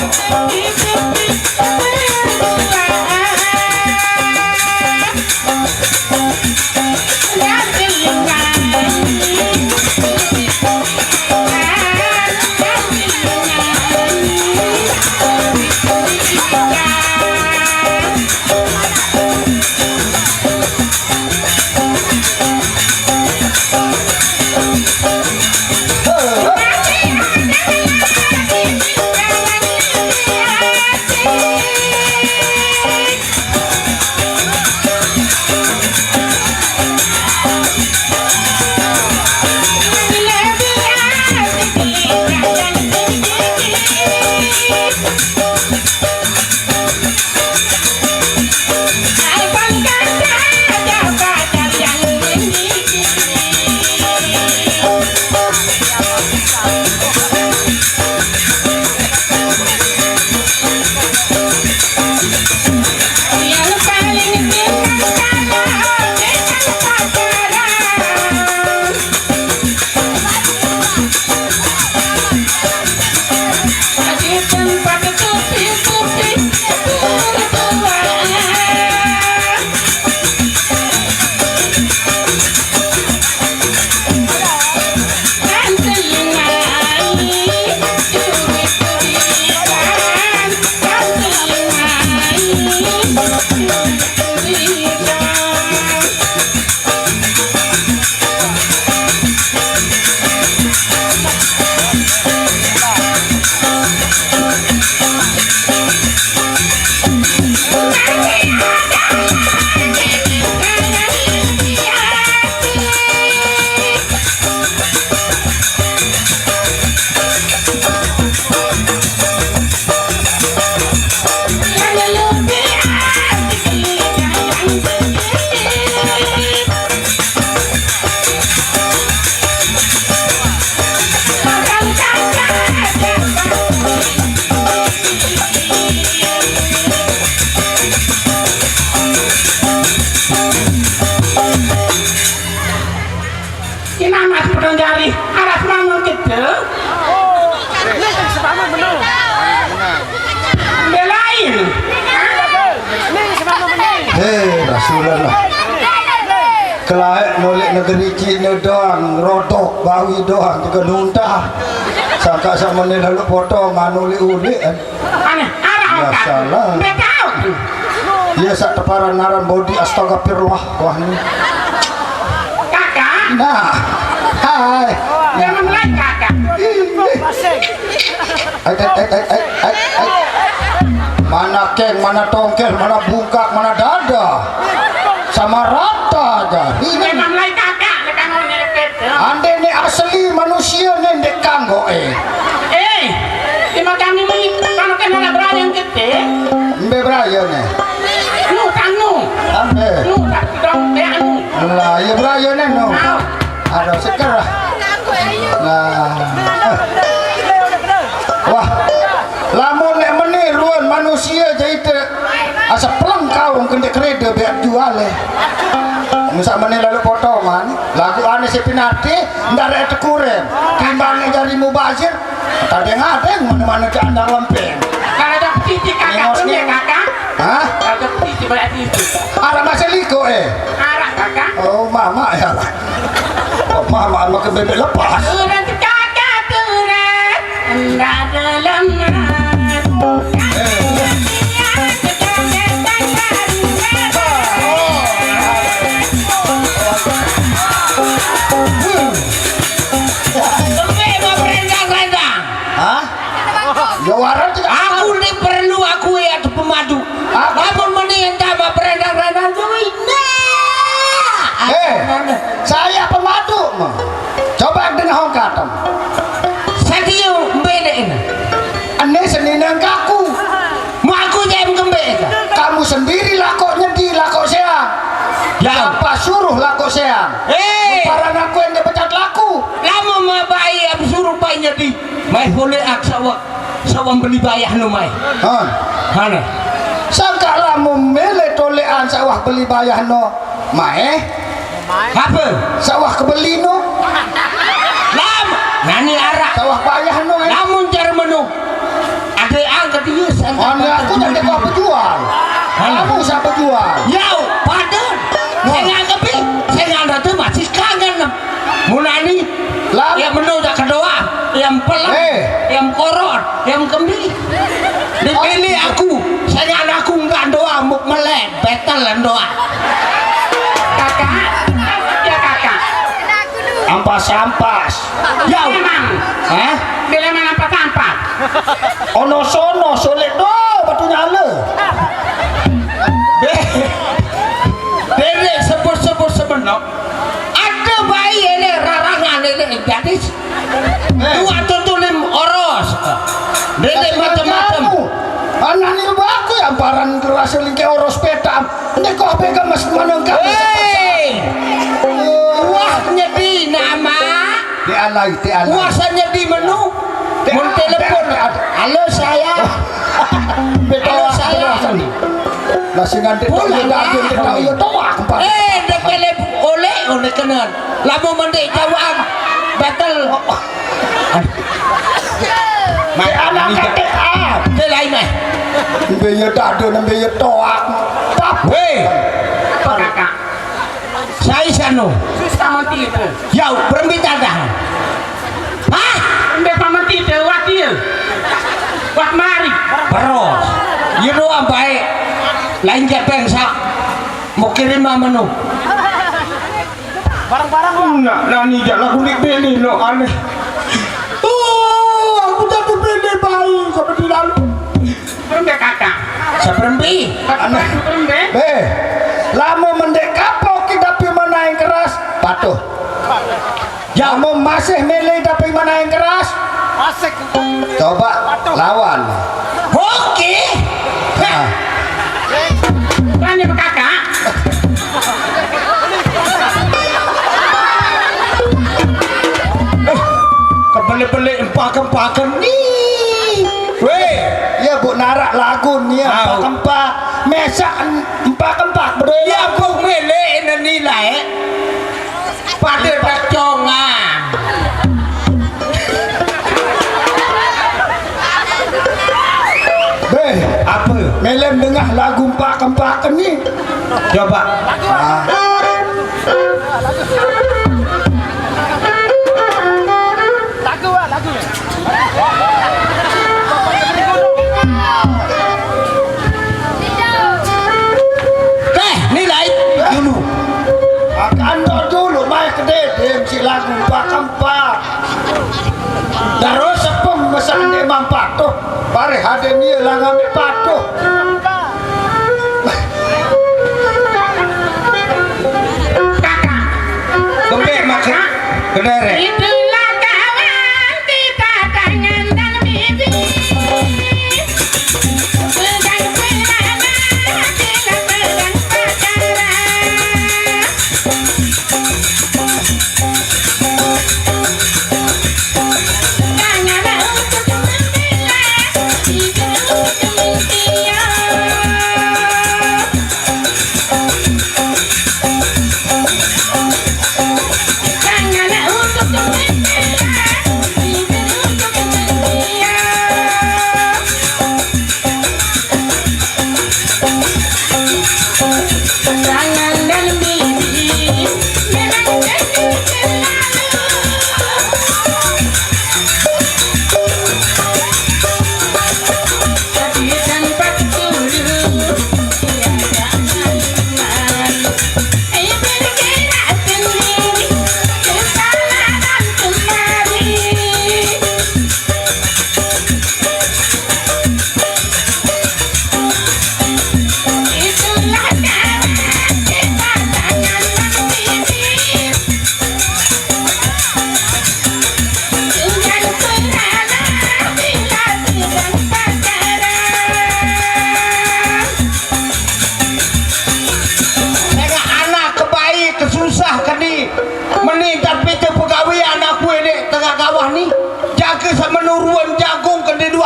Kina mas pedang jari, aras mangun kita. Belain. Hei, Rasulullah. Kelaek molek negeri Cina doang, rodok, bawi doang, juga nuntah. Sangka sama ni lalu potong, anu ulik-ulik, kan. Aneh, arah angkat. Masalah. Nggak tahu. Iya, sak teparan naran bodi, astagfirullah. Wah, ini. Kakak. Nah. Hai. Jangan mulai kakak. Ih. Ai, ai, ai, ai, ai, ai, ai. Mana keng, mana tongkel, mana bungkak, mana dada. Sama rata aja. Ini. Jangan mulai kakak, dekat mau nyelipet. Ande ni asli manusia ni ndek kanggo, eh. Eh, lima kami ni, kalau kena nak berayang kita. Mbe berayang ni? Anu, tanu. Ambe. Anu, tak dong, eh, anu. Lah, iya berayang ni, no. Au. Ada seker. Nah. Wah. Lamun nek meni ruan manusia jaite asa peleng kaung kendek kereda beak jual eh. Musa meni lalu potongan, lagu ane sepinate, ndak ada tekuren. Timbang jari mubazir, kadang-kadang mana-mana ke andang lempeng. Kalau ada petiti kakak Nengok punya ni. Kakak. Hah? Kalau ada petiti banyak itu. Arah masa liko eh. Arah kakak. Oh, mama ya. Makan bebek lepas. Urat kakak urat, ndak ada lemas. Hah? Ya waran tidak. Aku ni perlu aku ya tu pemadu. Aku. Lamun meni entah ma perendang-rendang duit. Nah. Eh, saya pemadu mah. Coba dengan hong katem. Sadio mbene ini. Ene senine kaku. Mau aku jem kembe. Kamu sendiri lakok nyedi, lakok seang. Ya. Siapa suruh lakok seang? Eh. Paran aku yang dipecat laku. Lama ma bai aku suruh bai nyedi. Mai boleh ak sawah, sawah beli bayah no mai. Hah. Hana. Sangka lamun mele tolean sawah beli bayah no mai. Apa? Sawah kebeli no. Lam, nani arak. Sawah bayah no, eh. Lamun jar menu. Ada angkat dia sangka. Ane aku tak ada kau berjual. Hana. Kamu siapa jual? Yau, pada. Saya nganggep, saya nganggep tu masih kangen. Munani, Lam. Yang menu tak kedoa, yang pelem, eh, yang korot, yang kembi. Dipilih aku, saya anakku enggak doa, muk melek, betel dan doa. Kakak, ya kakak. Ampas-ampas. Yau. Memang. Hah? Bila mana ampas-ampas? Ono sono, solek do, batu nyala. Be-, Dede sebut-sebut semenok. Ada bayi ini rarangan ini gadis. Eh. Dua tutulim oros. Dede macam-macam. Anak ni aku yang paran kerasa lingke oros petam. Ini kok pegang mas menengkap. Hei. Wah nyedi nama. Ti alai, ti alai. Wah saya nyedi menu. Mun telepon. Halo saya. Halo saya. Lah sing nganti tak iya tak iya tak iya toak empat. Eh, dek telepon oleh oleh kenen. Lamun mendek jawaan batal. Mai anak kate ah. Ke lain eh. Nembe ya tak ada nembe ya toak. Pap. Weh. Apa kakak? Sai sano. Susah mati itu. Yau, berembe tadah. Hah? Embe pameti te wah dia. Wah mari. Beros. Ye doang baik. Lain jepeng sa. Mau kirim menu. Barang-barang nak nani jalan kulit beli no aneh. Oh, aku tak beli bayi seperti lalu. Berembe kakak. Saperembi. Kakak berembe. Be, lama mendek kapok kita pi mana yang keras, patuh. Jamo masih milih tapi mana yang keras? Asik. Coba lawan. Oke. Nah. Kan ya kakak. Kebeli-beli empak-empakan nih. Weh, ya bu narak lagu nih empak-empak. Mesak empak-empak berdua. Ya bu milih ini nilai. Pada bacongan. Beh, apa? Melem dengah lagu empak-empak ni. Coba. Ah. Lagu ah, lagu. Teh, ni lain dulu. Akan dulu mai kedai si lagu pakam pak. Daro sepung mesan de mampatuh. Bare hade nie langan patuh. Kakak. Bebek makan. Kedere. Itulah kawan kita tangan dan bibir. Sedang berada di pedang pacaran.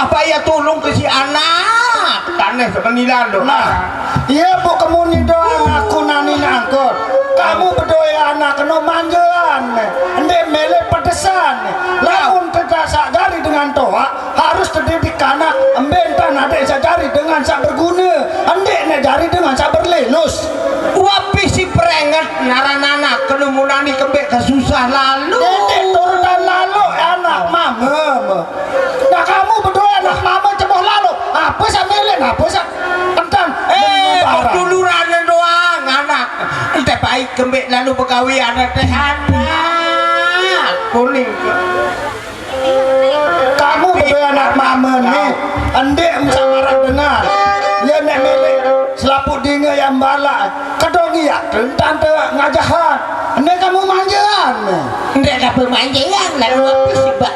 Payah tulung ke si anak. Tanah sepenilal tu. Nah, iya, bu, kemuni doang aku nani nangkut. Kamu bedoe anak kena manjaan. Ende mele pedesan. Lamun kita sak jari dengan toa, harus terdidik anak. Embe entan ade sak jari dengan sak berguna. Ende ne jari dengan sak berlelus. Wapi si perenget naran anak kena munani kembek ke susah lalu. Ende turutan lalu anak mama. Nah, kamu bedoe anak mama ceboh lalu. Apa sak melen, apa sak entan. Eh, peduluran doang anak. Ente baik kembek lalu begawe anak teh anak. Kuning. Kamu bedoe anak mama ni. Ende musamarat dengar. Ye nek mele selaput dinga yang balak. Kedong iya tentang te ngajahan. Ende kamu manjaan. Ende kamu manjaan lalu apa sih, Pak?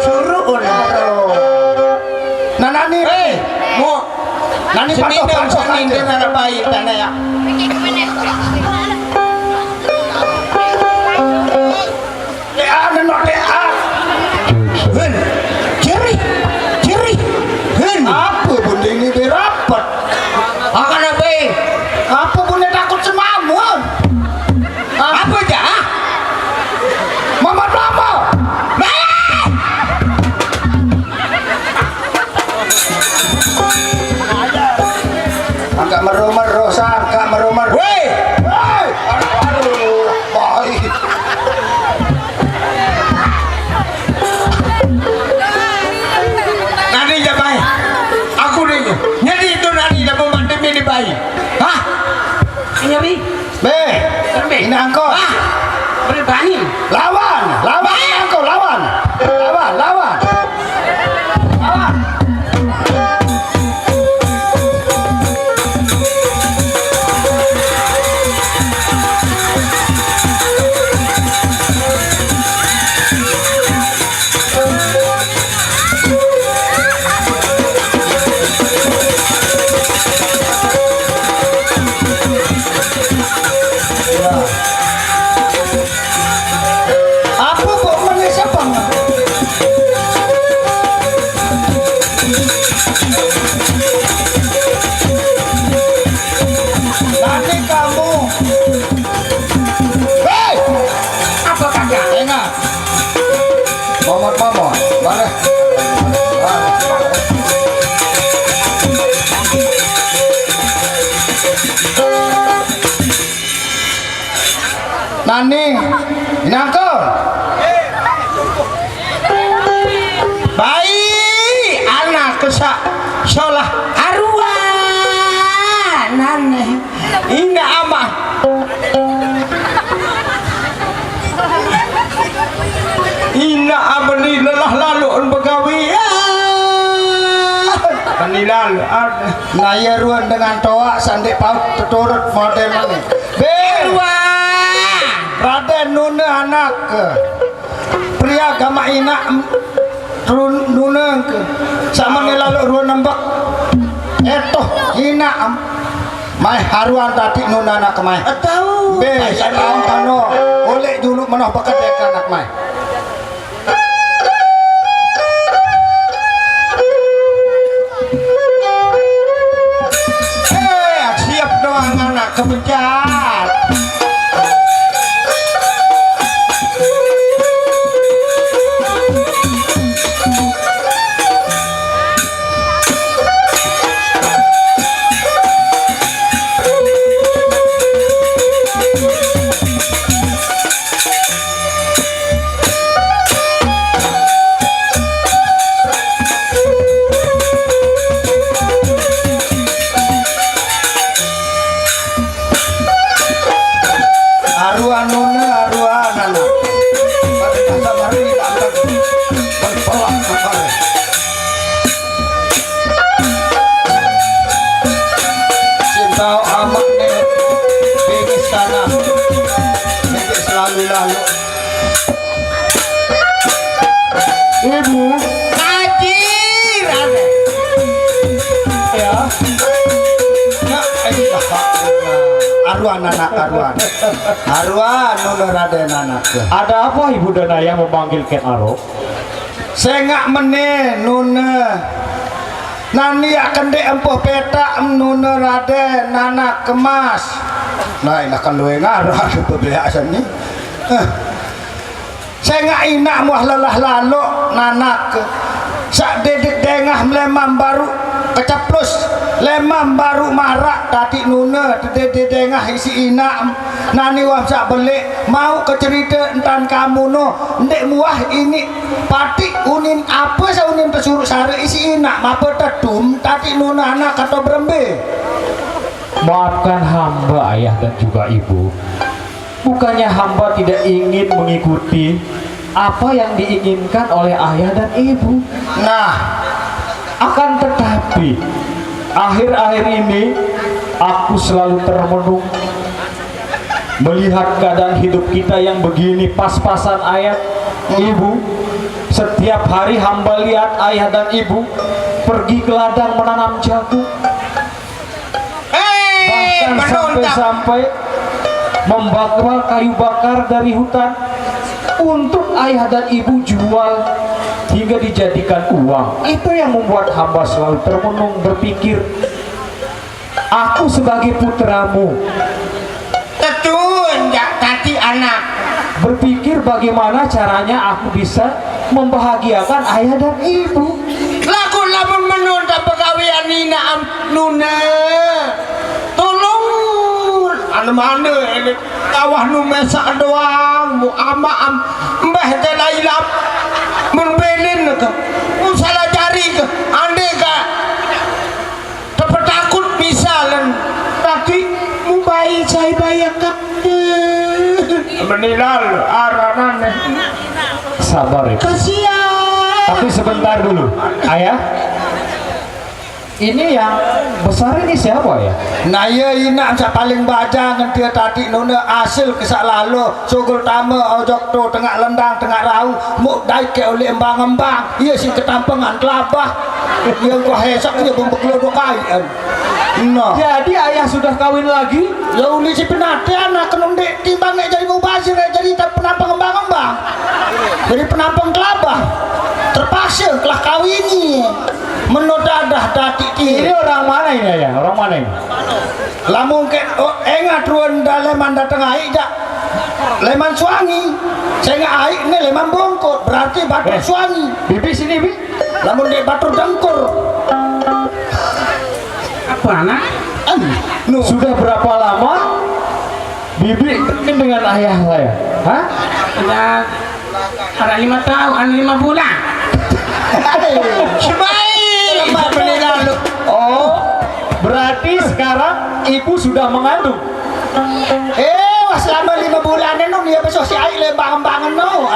Suruh orang. Nah, nani. Hei, mau nani patuh patuh aja. Nara baik tanah ya. Dea, nenok dea. Hen. Jerih. Jerih. Hen. Apa bunda ini berapet? Akan apa? Apa bunda takut semamun? Apa dah? Mamat lama. Balik. Angkat meru-meru, sangka meru-meru. Weh! Hei! Aduh, aduh, baik. Nani ja baik. Aku ni. Jadi itu nani dah pembantu ini baik. Hah? Iya, Bi. Be, ini angkot. Ah, berani. Lawan, lawan, angkot, lawan. Lawan, lawan. Lawan. Apa kok manis apa? Nanti kamu. Hei! Apa kagak? Enggak. Momot-momot, boleh. Nani, nangkol. Baik, anak kesak solah arwah nane. Ina ama. Ina ama ni lelah lalu begawe. Ah. Ani lalu. Ah. Naya ruan dengan toak sandik paut teturut model ni. Be. Arwah. Raden nuna anak ke. Pria gamak inak em, run, nuneng ke. Sama ni lalu ruan nembak. Etoh inak em. Mai haruan tadi nuna anak mai. Tahu. Be, am pano. Oleh dulu menoh bekedek anak mai. Eh, siap doang anak kepecat. Aruan nona, aruan anak. Pada masa baru ini tak akan bertolak kembali. Cinta amat ni, bingis sana. Bingis selalu lalu. Ibu. Haji Raden. Ya. Nak, ayo, aruan anak, aruan. Aruan, nuna Raden anak. Ada apa ibu dan ayah memanggil Ken Arok? Sengak mene, nuna. Nani yak kendek empuh petak nune Raden nanak kemas. Nah, ilah kan luwe ngarah tu bebeak seni. Eh. Sengak inak muah lelah lalok nanak ke. Sak dedek dengah melemam baru keceplus, lemam baru marak tati nune tedede dengah isi inak. Nani wah sak belik mau ke cerita entan kamu no. Ndek muah ini patik unin apa sa unin tesuruk sare isi inak mapa tetum tati nune anak atau berembe. Maafkan hamba, ayah dan juga ibu. Bukannya hamba tidak ingin mengikuti apa yang diinginkan oleh ayah dan ibu. Nah, akan tetapi, akhir-akhir ini aku selalu termenung melihat keadaan hidup kita yang begini pas-pasan, ayah, ibu. Setiap hari hamba lihat ayah dan ibu pergi ke ladang menanam jagung. Hei, bahkan sampai-sampai membakar kayu bakar dari hutan untuk ayah dan ibu jual hingga dijadikan uang. Itu yang membuat hamba selalu termenung berpikir, aku sebagai putramu, tetun jak tati anak, berpikir bagaimana caranya aku bisa membahagiakan ayah dan ibu. Lagu lamun menun tak pegawean nina am nuna. Tolong, anu mana ini? Kawah nu mesak doang, mu ama am mbeh te lailap. Mun belin ke, mu salah jari ke, ande ka tepetakut misalan. Tapi mu bayi saya bayangkan. Menilal aranan. Sabar, ibu. Kasihan. Tapi sebentar dulu, ayah. Ini yang besar ini siapa, ya? Nah, iya, inak sak paling bajang ngentia tati nuna asil kesak lalo sugul tama ojok tu tengah lendang tengah rau muk dai ke oleh embang-embang. Iya sing ketampengan kelabah. Iya kok hesok iya bumbu kelodok kain. Nah. Jadi ayah sudah kawin lagi? Ya uli si penate anak kenung dek timbang nek jadi mubazir nek jadi tak penampang embang-embang. Jadi penampang kelabah. Terpaksa kelah kawini. Menurut dadah dati ti. Ini orang mana ini, ya? Orang mana ini? Lamun ke, oh, engat ruan daleman datang aik jak leman suangi. Saya nggak aik ni leman bongkot, berarti batur. Eh, suangi. Bibi sini, Bi. Lamun dek batur dengkur. Apa anak? Anu. Sudah berapa lama Bibi kawin dengan ayah saya? Hah? Sudah ada lima tahun, ada lima bulan. Sebaik. Lima bulan lalu. Oh, berarti sekarang ibu sudah mengandung? Eh, wah selama lima bulan ini, dia besok si aik lembang-lembangan no.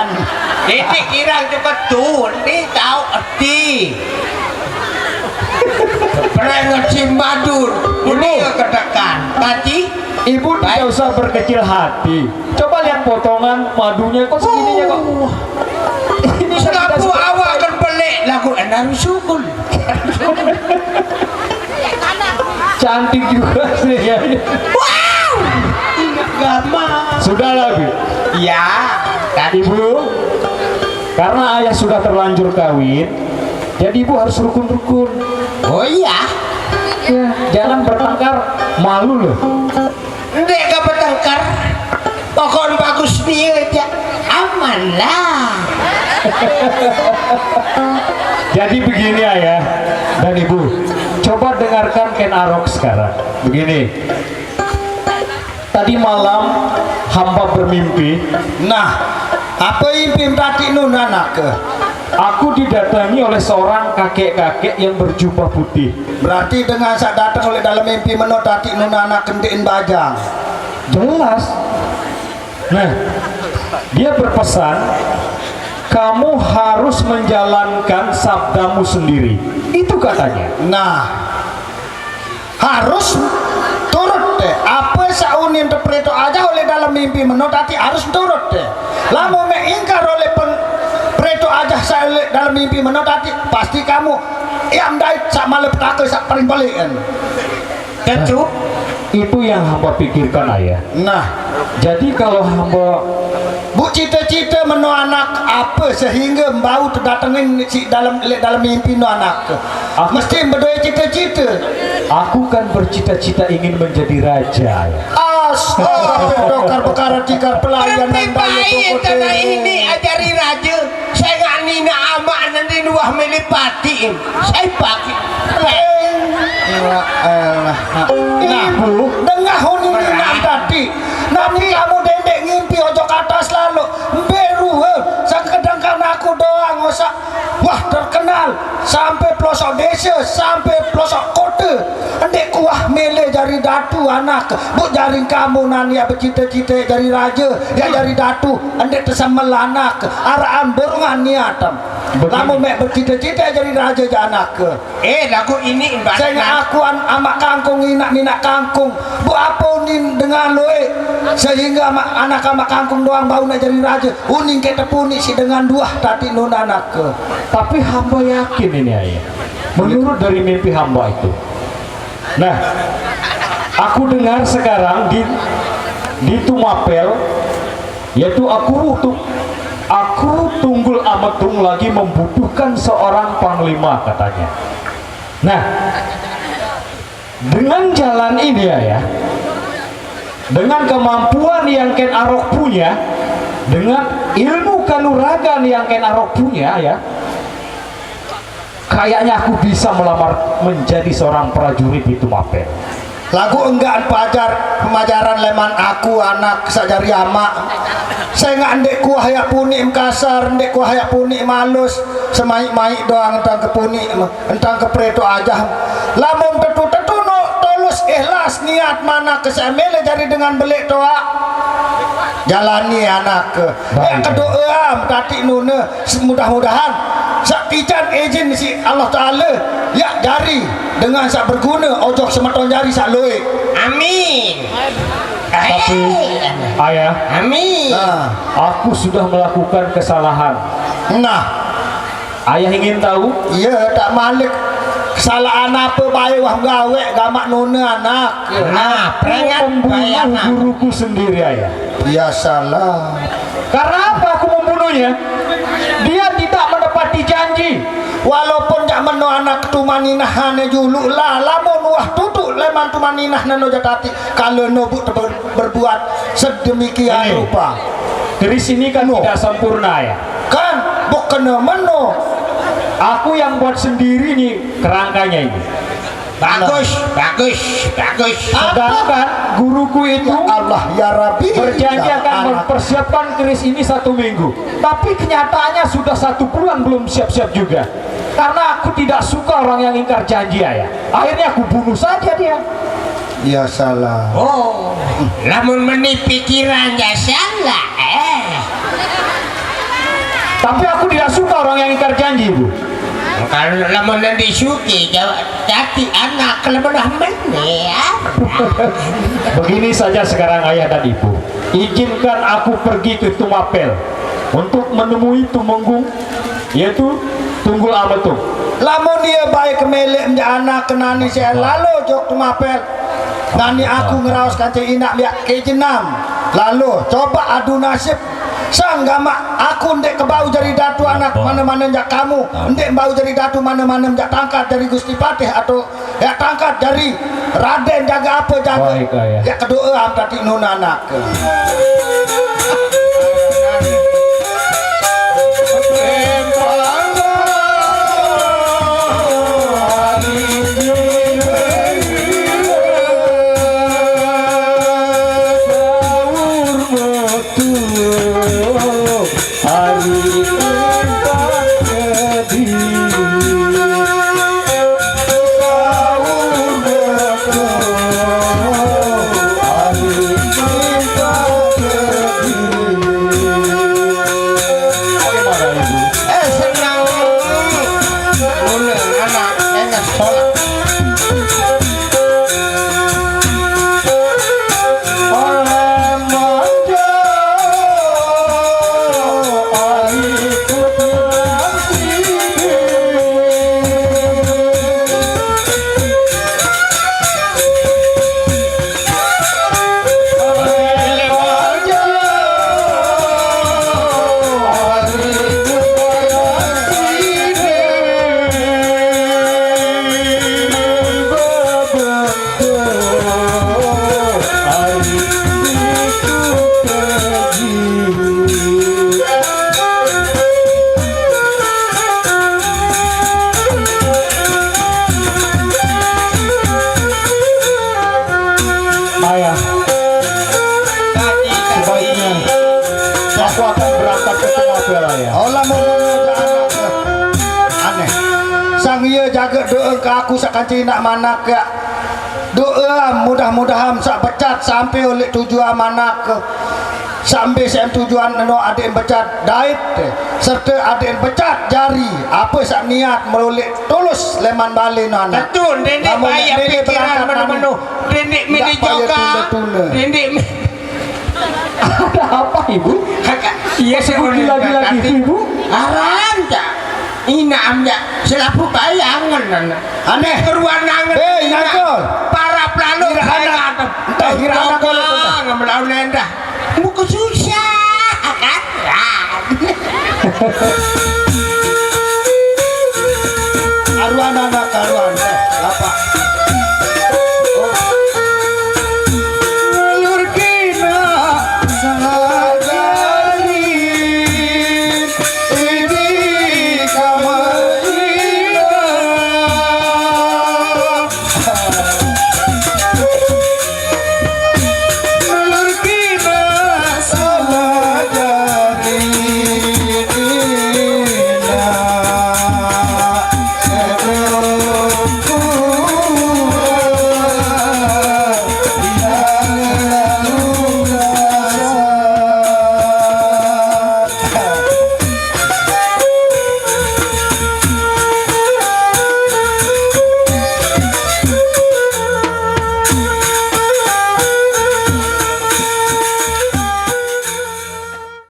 Ini kira cepat tuh, ini tahu erti. Perengan simbadur, ini ketekan. Tadi Ibu tidak usah berkecil hati. Coba lihat potongan madunya kok segininya kok. Ini kan tidak seberapa. Awak kan pelik lagu enar sukun. Cantik juga sih ya. Wow. Gama. Sudahlah, Bu. Ya, kan. Ibu, karena ayah sudah terlanjur kawin, jadi ibu harus rukun-rukun. Oh iya. Ya, jangan bertengkar, malu loh. Ndek ke bertengkar, pokok bagus dia aja. Aman lah. Jadi begini, ayah dan ibu, coba dengarkan Ken Arok sekarang. Begini, tadi malam hamba bermimpi. Nah, apa impi tadi nun anak ke? Aku didatangi oleh seorang kakek-kakek yang berjubah putih. Berarti dengan sak datang oleh dalam mimpi meno tadi nun anak kendikin bajang. Jelas. Nah, dia berpesan, kamu harus menjalankan sabdamu sendiri. Itu katanya. Nah, harus turut deh. Apa saunin teperito aja oleh dalam mimpi meno tadi harus turut deh. Lamun mek ingkar oleh pen, perito aja saya oleh dalam mimpi meno tadi pasti kamu ya mendait sak malam petaka sak paling balik kan. Tentu. Itu yang hamba pikirkan, Ayah. Nah, jadi kalau hamba Bu, cita-cita meno anak apa sehingga mbau tedatengin si dalam, lek dalam mimpi no anak ke? Aku Mesti bedoe cita-cita. Aku kan bercita-cita ingin menjadi raja, Ayah. Astaga, dokar bekara tikar pelayan. Tapi baik tanah ini ajari raja. Saya ngani nak amak nanti nuah milih patiin. Saya pakai. Elah, elah. Nah, Ibu, dengah huni ni nak tadi. Nami kamu dendek ngimpi ojo kata selalu. Mberuhe, sekedangkan aku doang osak. Wah, terkenal sampai pelosok desa, sampai pelosok kota. Ndek kuah mele jari datu anak. Bu, jaring kamu nan ya becita-cita jari raja, ya jari datu. Ndek tesemel anak. Araan borongan niatem. Betul. Lamun mek becita-cita jari raja ja anak ke. Eh, lagu ini ibarat Sehingga aku an-, amak kangkung, inak minak kangkung. Bu, apa unin dengan loe? Sehingga amak, anak amak kangkung doang bau nak jadi raja. Uning ke tepuni si dengan duah tadi nun anak ke. Tapi hamba yakin ini, Ayah. Menurut dari mimpi hamba itu. Nah, aku dengar sekarang di, di Tumapel, yaitu aku tu-, aku Tunggul Ametung lagi membutuhkan seorang panglima, katanya. Nah, dengan jalan ini, ya, ya, dengan kemampuan yang Ken Arok punya, dengan ilmu kanuragan yang Ken Arok punya, ya, kayaknya aku bisa melamar menjadi seorang prajurit di Tumapel. Lagu enggak pajar pemajaran leman aku anak sajari amak. Saya enggak ndek kuah yak puni kasar, ndek kuah yak puni malus, semaik-maik doang entang ke puni, entang ke preto aja. Lamun tetu-tetu no tulus ikhlas niat mana ke saya mele jari dengan belik toa. Jalani anak ke. Baik. Ya kedoa am tati nuna. Mudah-mudahan sak ican izin si Allah Taala, ya jari dengan sak berguna, ojok semeton jari sak loe. Amin. Tapi, eh, Ayah, Amin. Nah, aku sudah melakukan kesalahan. Nah, Ayah ingin tahu? Iya, tak malik. Kesalahan apa bae wah gawe gamak nuna anak. Nah, aku peringat membunuh bae anak. Guruku sendiri, Ayah. Ya salah. Karena apa aku membunuhnya? Dia tidak menepati janji. Walaupun jak meno anak tumaninahane julu lah, lamun wah tutuk leman tumaninah neno jatati, kalau no bu ber-, berbuat sedemikian rupa. Keris ini kan tidak sempurna, ya. Kan, bukan meno. Aku yang buat sendiri nih kerangkanya ini. Bagus, bagus, bagus. Sedangkan guruku itu, ya Allah, ya Rabbi, berjanji akan mempersiapkan keris ini satu minggu. Tapi kenyataannya sudah satu bulan belum siap-siap juga. Karena aku tidak suka orang yang ingkar janji, Ayah. Akhirnya aku bunuh saja dia. Ya salah. Oh, lamun meni pikiran ya salah. Eh. Tapi aku tidak suka orang yang ingkar janji, Bu. Kalau lamun nanti suki jawab, jadi anak kalau dah meni, ya. Begini saja sekarang, Ayah dan Ibu. Izinkan aku pergi ke Tumapel untuk menemui Tumenggung, yaitu Tunggul Ametung. Lamun ia baik melek menjak anak kenani saya lalu jok Tumapel. Nani aku ngeraos kancing inak miak ke jenam. Lalu coba adu nasib. Sang gamak aku ndek kebau jari datu anak mana-mana jak kamu, ndek bau jari datu mana-mana jak tangkat jari Gusti Patih atau ya tangkat jari Raden jaga apa jaga. Baik, Ayah. Ya kedoa am tadi nun anak. Olah mula aneh. Sang iya jaga doa ke aku sak kanci nak manak ke. Doa mudah-mudahan sak becat sampai oleh tujuan manak ke. Sampai sem tujuan eno adik becat dait serta adik becat jari apa sak niat merolek tulus leman bale no anak. Betul, dendik bayar pikiran menu-menu. Dendik mini joka. Dendik mi- Ada apa, Ibu? Iya, seperti lagi-lagi itu, Ibu. Aran, Cak. Inam, Cak. Selapu bayangan, anak. Aneh. Keruan nangan. Eh, nyangkol. Para pelalu. Kira anak. Entah kira anak kalau entah. Ngemelaun endah. Muka susah, kan?